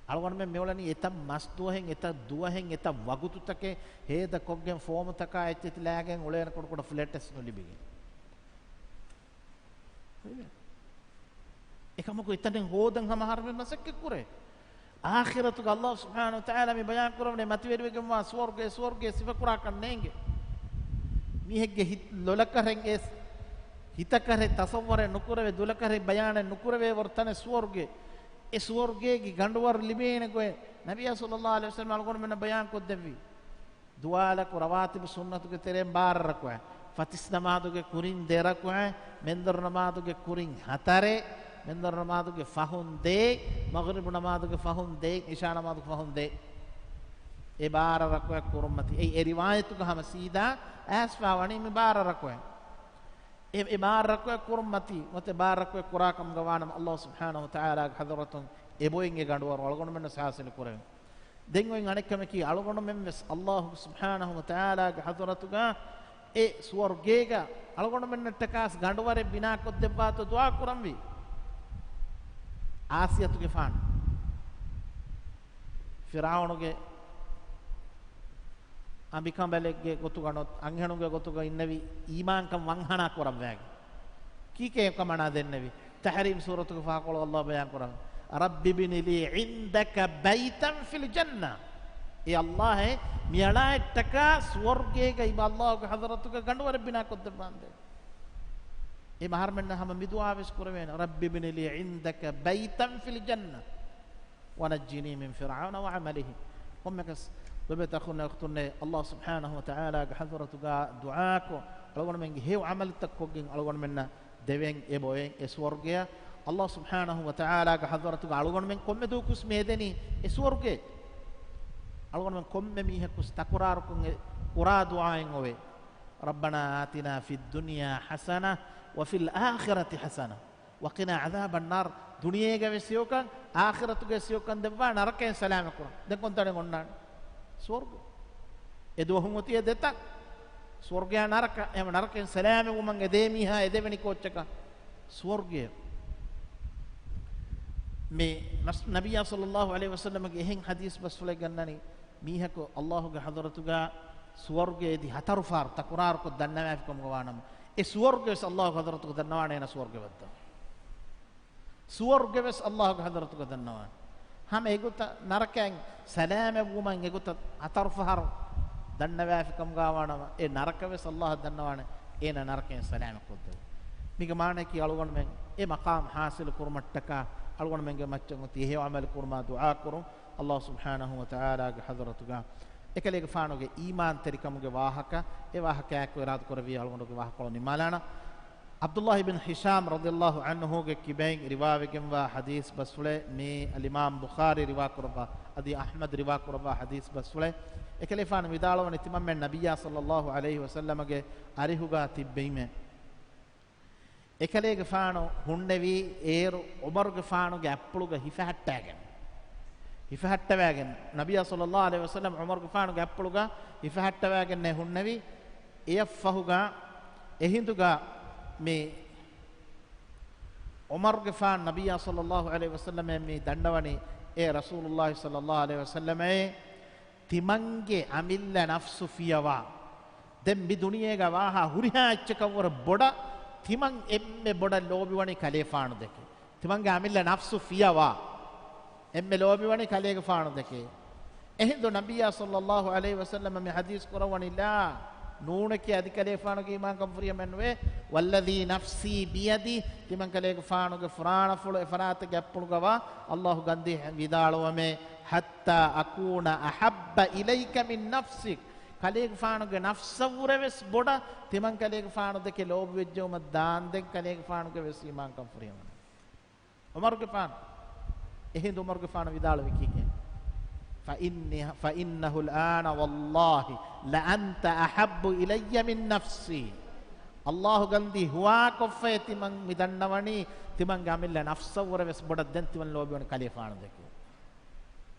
އަޅުގަނޑުމެން މިއުޅެނީ އެތައް މަސްދުވަހެއް، އެތައް ދުވަހެއް، އެތައް ވަގުތުތަކެއް ހޭދަކޮށްގެން ފޯމުތަކާ އެއްޗެތިލާގެން އުޅޭނެ، ކުޑަކުޑަ ފްލެޓެއް ނުލިބިގެން. އެކަމަކު އެތަނެއް ހޯދަން ހަމަ އަހަރުމެން މަސައްކަތް ކުރޭ. އާޚިރަތުގަ ﷲ ސުބްޙާނަހޫ ވަތަޢާލާ މި ބަޔާން ކުރައްވަނީ މަތިވެރިވެގެންވާ ސުވަރުގޭ، ސުވަރުގޭ ސިފަކުރާކަށް ނޭނގެ. މީހެއްގެ ހިތް ލޮލަކަށެއް އެސް، ހިތަކަށެއް ތަޞައްވަރެއް ނުކުރެވޭ، ދުލަކަށެއް ބަޔާނެއް ނުކުރެވޭ ވަރު ތަނެއް ސުވަރުގޭ. އެ ސުވަރުގޭގެ ގަނޑުވަރު ލިބޭނެ ގޮތް ނަބިއްޔާ ޞައްލަﷲ ޢަލައިހި ވަސައްލަމަ އަޅުގަނޑުމެންނަށް ބަޔާން ކޮށްދެއްވި. ދުވާލަކު ރަވާތިބު ސުންނަތުގެ ތެރެއިން ބާރަ ރަކުޢަތް، ފަތިސް ނަމާދުގެ ކުރިން ދެ ރަކުޢަތް، މެންދުރު ނަމާދުގެ ކުރިން ހަތަރެއް، މެންދުރު ނަމާދުގެ ފަހުން ދޭއް، މަޣްރިބު ނަމާދުގެ ފަހުން ދޭއް، އިޝާ ނަމާދުގެ ފަހުން ދޭއް. އެ ބާރަ ރަކުޢަތް ކުރުން މަތީ، އެ، އެ ރިވާޔަތުގަ ހަމަ ސީދާ އައިސްފާ ވަނީ މި ބާރަ ރަކުޢަތް. އެ، އެ ބާރަ ރަކުޢަތް ކުރުން މަތީ، ނުވަތަ ބާރަ ރަކުޢަތް ކުރާ ކަމުގަ ވާނަމަ، ﷲ ސުބްޙާނަހޫ ވަތަޢާލާގެ ޙަޟްރަތުން އެބައޮތް އެ ގަނޑުވަރު އަޅުގަނޑުމެންނަށް ޙާޞިލު ކުރެވޭނެ. ދެން އޮތް އަނެއްކަމަކީ، އަޅުގަނޑުމެން ވެސް ﷲ ސުބްޙާނަހޫ ވަތަޢާލާގެ ޙަޟްރަތުގަ އެ ސުވަރުގޭގަ އަޅުގަނޑުމެންނަށްޓަކާސް ގަނޑުވަރެއް ބިނާކޮށްދެއްވާތޯ ދުޢާ ކުރަންވީ. އާސިޔަތުގެފާނު ފިރްޢައުނުގެ އަނބިކަނބަލެއްގެ ގޮތުގަ ނުވަތަ އަންހެނުންގެ ގޮތުގަ އިންނެވި، އީމާންކަން ވަންހަނާ ކުރައްވައިގެން. ކީކޭ އެކަމަނާ ދެންނެވި؟ ތަޙްރީމް ސޫރަތުގެ ފަހަކޮޅު ﷲ ބަޔާން ކުރަން، "رب ابن لي عندك بيتا في الجنة." އޭ ﷲ، މިއަޅާއަށްޓަކާ ސުވަރުގޭގަ އިބަ ﷲގެ ޙަޟްރަތުގަ ގަނޑުވަރެއް ބިނާކޮށްދެއްވާނދޭ. އެ މަހަރުމެންނަށް ހަމަ މި ދުޢާ ވެސް ކުރެވޭނެ، "رب ابن لي عندك بيتا في الجنة." "ونجني من فرعون وعمله." ކޮންމެކަސް ލޮބެތި އަޚުންނޭ އުޚްތުންނޭ، ﷲ ސުބްޙާނަހޫ ވަތަޢާލާގެ ޙަޟްރަތުގާ ދުޢާކޮށް، އަޅުގަނޑުމެންގެ ހެޔޮ ޢަމަލުތައް ކޮށްގެން އަޅުގަނޑުމެންނަށް ދެވެން އެބައޮތް އެ ސުވަރުގެއަށް. ﷲ ސުބްޙާނަހޫ ވަތަޢާލާގެ ޙަޟްރަތުގާ އަޅުގަނޑުމެން ކޮންމެ ދުވަހަކުވެސް މި ހެދެނީ އެ ސުވަރުގެ. އަޅުގަނޑުމެން ކޮންމެ މީހަކުވެސް ތަކުރާރުކޮށް އެ ކުރާ ދުޢާއެއް އޮވޭ. رَبَّنَا آتِنَا فِي الدُّنْيَا حَسَنَةً وَفِي الْآخِرَةِ حَسَنَةً وَقِنَا عَذَابَ النَّارِ. ދުނިޔޭގަ ވެސް ހެޔޮކަން، އާޚިރަތުގަ ވެސް ހެޔޮކަން ދެއްވާ، ނަރަކައިން ސަލާމަތް ކުރަން. ދެން ކޮންތަނެއް އޮންނާނެ؟ ސުވަރުގެ. އެ ދުވަހުން އޮތީ އެ ދެތަން. ސުވަރުގެއާ ނަރަކަ. އެހެން ނަރަކައިން ސަލާމަތްވުމަށް އެ ދޭ މީހާ އެ ދެވެނި ކޯއްޗަކަށް ސުވަރުގެ. މި ރަސް-، ނަބިއްޔާ ޞައްލައްލާހު ޢަލައިހި ވަސައްލަމަގެ އެހެން ޙަދީޘް ބަސްފުޅެއް ގަންނަނީ، މީހަކު ﷲގެ ޙަޟްރަތުގަ ސުވަރުގެ އެދި ހަތަރު ފަހަރު ތަކުރާރުކޮށް ދަންނަވާފިކަމުގަ ވާނަމަ، އެ ސުވަރުގެ ވެސް ﷲގެ ޙަޟްރަތުގަ ދަންނަވާނެ އޭނަ ސުވަރުގެ ވައްދަން. ސުވަރުގެ ވެސް ﷲގެ ޙަޟްރަތުގަ ދަންނަވާނެ. ހަމަ އެގޮތަށް ނަރަކައިން ސަލާމަތްވުމަށް އެގޮތަށް ހަތަރު ފަހަރު ދަންނަވާފިކަމުގަ ވާނަމަ، އެ ނަރަކަ ވެސް ﷲ ދަންނަވާނެ އޭނަ ނަރަކައިން ސަލާމަތް ކޮށްދެވުން. މީގެ މާނައަކީ އަޅުގަނޑުމެން އެ މަޤާމް ޙާޞިލު ކުރުމަށްޓަކާ އަޅުގަނޑުމެންގެ މައްޗަށް އޮތީ ހެޔޮ ޢަމަލު ކުރުމާ ދުޢާ ކުރުން. ﷲ ސުބްޙާނަހޫ ވަތަޢާލާގެ ޙަޟްރަތުގަ އެކަލޭގެފާނުގެ އީމާންތެރިކަމުގެ ވާހަކަ، އެ ވާހަކައާއެކު އިރާދަކުރެއްވިޔާ އަޅުގަނޑުގެ ވާހަކަކޮޅު ނިންމާލާނަން. ޢަބްދުﷲ ބިން ހިޝާމް ރަޟިޔަﷲ ޢަންހުގެ ކިބައިން ރިވާވެގެންވާ ޙަދީޘް ބަސްފުޅެއް، މީ އަލްއިމާމް ބުޚާރީ ރިވާކުރައްވާ، އަދި އަޙްމަދު ރިވާކުރައްވާ ޙަދީޘް ބަސްފުޅެއް. އެކަލޭގެފާނު ވިދާޅުވަނީ، ތިމަންމެން ނަބިއްޔާ ޞައްލައްލާހު ޢަލައިހި ވަސައްލަމަގެ އަރިހުގަ ތިއްބެވީމޭ. އެކަލޭގެފާނު ހުންނެވީ އޭރު ޢުމަރުގެފާނުގެ އަތްޕުޅުގަ ހިފަހައްޓާގެން. ހިފަހައްޓަވާގެން. ނަބިއްޔާ ޞައްލައްލާހު ޢަލައިހި ވަސައްލަމް ޢުމަރުގެފާނުގެ އަތްޕުޅުގަ ހިފަހައްޓަވާގެންނޭ ހުންނެވީ. އެއަށްފަހުގަ އެހިނދުގަ މި ޢުމަރުގެފާނު ނަބިއްޔާ ޞައްލައްލާހު ޢަލައިހި ވަސައްލަމަށް މި ދަންނަވަނީ، އޭ ރަސޫލުﷲ ޞައްލައްލާހު ޢަލައިހި ވަސައްލަމަށް ތިމަންގެ އަމިއްލަ ނަފްސު ފިޔަވާ. ދެން މި ދުނިޔޭގަ ވާހާ ހުރިހާ އެއްޗަކަށްވުރެ ބޮޑަށް ތިމަން އެންމެ ބޮޑަށް ލޯބިވަނީ ކަލޭފާނު ދެކެ. ތިމަންގެ އަމިއްލަ ނަފްސު ފިޔަވާ. އެންމެ ލޯބިވަނީ ކަލޭގެފާނު ދެކެ. އެހިނދު ނަބިއްޔާ ޞައްލައްލާހު ޢަލައިހި ވަސައްލަމަ މި ޙަދީޘް ކުރައްވަނީ، ލާ، ނޫނެކޭ، އަދި ކަލޭފާނުގެ އީމާންކަން ފުރިހަމައެއްނުވޭ. ވައްލަޛީ ނަފްސީ ބިޔަދިހި، ތިމަން ކަލޭގެފާނުގެ ފުރާނަފުޅު އެ ފަރާތުގެ އަތްޕުޅުގަވާ، ﷲ ގަންދީ ވިދާޅުވަމޭ، ޙައްތާ އަކޫނަ އަޙައްބަ އިލައިކަ މިން ނަފްސިކް. ކަލޭގެފާނުގެ ނަފްސަށްވުރެ ވެސް ބޮޑަށް ތިމަން ކަލޭގެފާނު ދެކެ ލޯބިވެއްޖެއުމަށް ދާންދެން ކަލޭގެފާނުގެ ވެސް އީމާންކަން ފުރިހަމަ. ޢުމަރުގެފާނު، އެހިނދު ޢުމަރުގެފާނު ވިދާޅުވި ކީކޭ؟ فإني، فإنه الآن والله لأنت أحب إلي من نفسي. ﷲ ގަންދީ ހުވާކޮށްފައި ތިމަން މި ދަންނަވަނީ، ތިމަންގެ އަމިއްލަ ނަފްސަށްވުރެ ވެސް ބޮޑަށް ދެން ތިމަން ލޯބިވަނީ ކަލޭފާނު ދެކެ.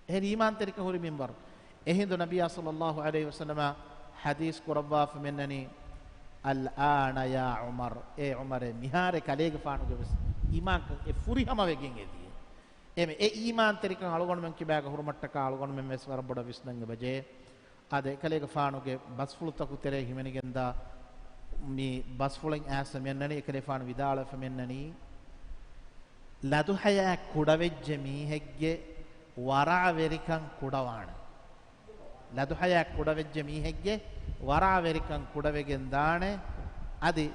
އެހެން އީމާންތެރިކަން ހުރި މިންވަރު. އެހިނދު ނަބިއްޔާ ޞައްލައްލާހު ޢަލައިހި ވަސައްލަމަ ޙަދީޘް ކުރައްވާފަ މިންނަނީ، الآن يا عمر، އޭ ޢުމަރޭ، މިހާރޭ ކަލޭގެފާނުގެ ވެސް އީމާންކަން އެ ފުރިހަމަވެގެން އެދިޔަ. އެމެ، އެ އީމާންތެރިކަން އަޅުގަނޑުމެން ކިބާގަ ހުރުމަށްޓަކާ އަޅުގަނޑުމެން ވެސް ވަރަށް ބޮޑަށް ވިސްނަން އެބަޖެހޭ. އާދެ، ކަލޭގެފާނުގެ ބަސްފުޅުތަކު ތެރޭ ހިމެނިގެންދާ މި ބަސްފުޅެއް އައިސް މިއަންނަނީ، އެކަލޭފާނު ވިދާޅުވެފަ މިއަންނަނީ، ލަދުހަޔާ ކުޑަވެއްޖެ މީހެއްގެ ވަރަށްވެރިކަން ކުޑަވާނެ. ލަދުހަޔާ ކުޑަވެއްޖެ މީހެއްގެ ވަރަށްވެރިކަން ކުޑަވެގެން ދާނެ. އަދި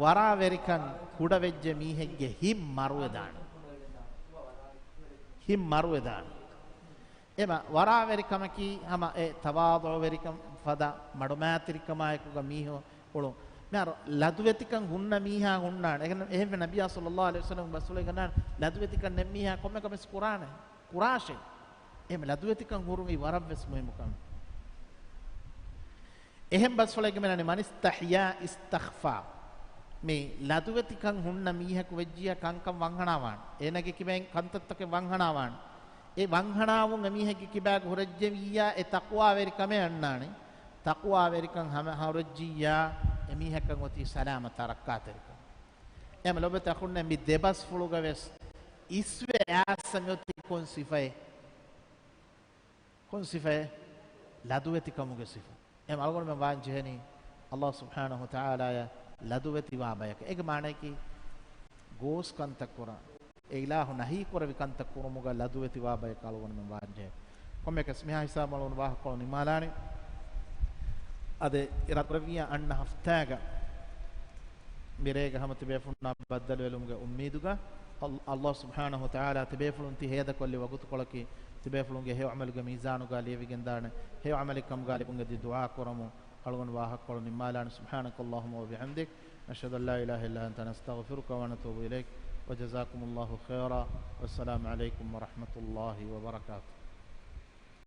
ވަރަށްވެރިކަން ކުޑަވެއްޖެ މީހެއްގެ ހިތް މަރުވެދާނެ. ހިތް މަރުވެދާނެ. އެމަ ވަރާވެރިކަމަކީ ހަމަ އެ ތަވާޟުޢުވެރިކަން ފަދަ މަޑުމައިތިރިކަމާއެކުގަ މީހުން އުޅުން. މިހާރު ލަދުވެތިކަން ހުންނަ މީހާ ހުންނާނެ. އެހެން، އެހެންވެ ނަބިއްޔާ ޞައްލައްލާހު ޢަލައިހި ވަސައްލަމް ބަސްފުޅެއް ގަންނާނެ، ލަދުވެތިކަން ނެތް މީހާ ކޮންމެ ކަމެއް ކުރާނެ، ކުރާށޭ. އެހެން ލަދުވެތިކަން ހުރުމީ ވަރަށްވެސް މުހިއްމު ކަމެއް. އެހެން ބަސްފުޅެއްގެ މިންވަރު، من استحيا استخفى. މި ލަދުވެތިކަން ހުންނަ މީހަކު ވެއްޖިއްޔާ ކަންކަން ވަންހަނާވާނެ. އޭނަގެ ކިބައިން ކަންތައްތަކެއް ވަންހަނާވާނެ. އެ ވަންހަނާވުން އެމީހެއްގެ ކިބާގަ ހުރެއްޖެވިއްޔާ އެ ތަޤްވާވެރިކަމެއް އަންނާނެ. ތަޤްވާވެރިކަން ހަމަ ހުރެއްޖިއްޔާ އެމީހަކަށް އޮތީ ސަލާމަތާ ރައްކާތެރިކަން. އެހެން ލޮބުވެތި އަޚުންނޭ، މި ދެބަސްފުޅުގަ ވެސް އިސްވެ އައިސް މިއޮތީ ކޮން ސިފައެއް؟ ކޮން ސިފައެއް؟ ލަދުވެތިކަމުގެ ސިފަ. އެހެން އަޅުގަނޑުމެން ވާން ޖެހެނީ ﷲ ސުބްޙާނަހޫ ވަތަޢާލާއަށް ލަދުވެތިވާ ބަޔަކަށް. އޭގެ މާނައަކީ ގޯސް ކަންތައް ކުރާ، އެ އިލާހު ނަހީ ކުރެއްވި ކަންތައް ކުރުމުގަ ލަދުވެތިވާ ބަޔަކަށް އަޅުގަނޑުމެން ވާން ޖެހޭ. ކޮންމެއަކަސް މިހާ ހިސާބުން އަޅުގަނޑު ވާހަކަކޮޅު ނިންމާލާނީ. އަދި އިރާދަކުރެއްވިއްޔާ އަންނަ ހަފްތާގަ މިރޭގަ ހަމަ ތިބޭފުޅުންނާ ބައްދަލުވެލުމުގެ އުއްމީދުގަ، ﷲ، ﷲ ސުބްޙާނަހޫ ވަތަޢާލާ ތިބޭފުޅުން ތި ހޭދަކޮށްލި ވަގުތުކޮޅަކީ، ތިބޭފުޅުންގެ ހެޔޮ ޢަމަލުގެ މީޒާނުގަ ލިޔެވިގެންދާނެ. ހެޔޮ ޢަމަލެއް ކަމުގަ ލިބުން އެދި ދުޢާ ކުރަމު. އަޅުގަނޑު ވާހަކަކޮޅު ނިންމާލާނެ. سبحانك اللهم وبحمدك، نشهد أن لا إله إلا أنت، نستغفرك ونتوب إليك، وجزاكم الله خيرا، والسلام عليكم ورحمة الله وبركاته.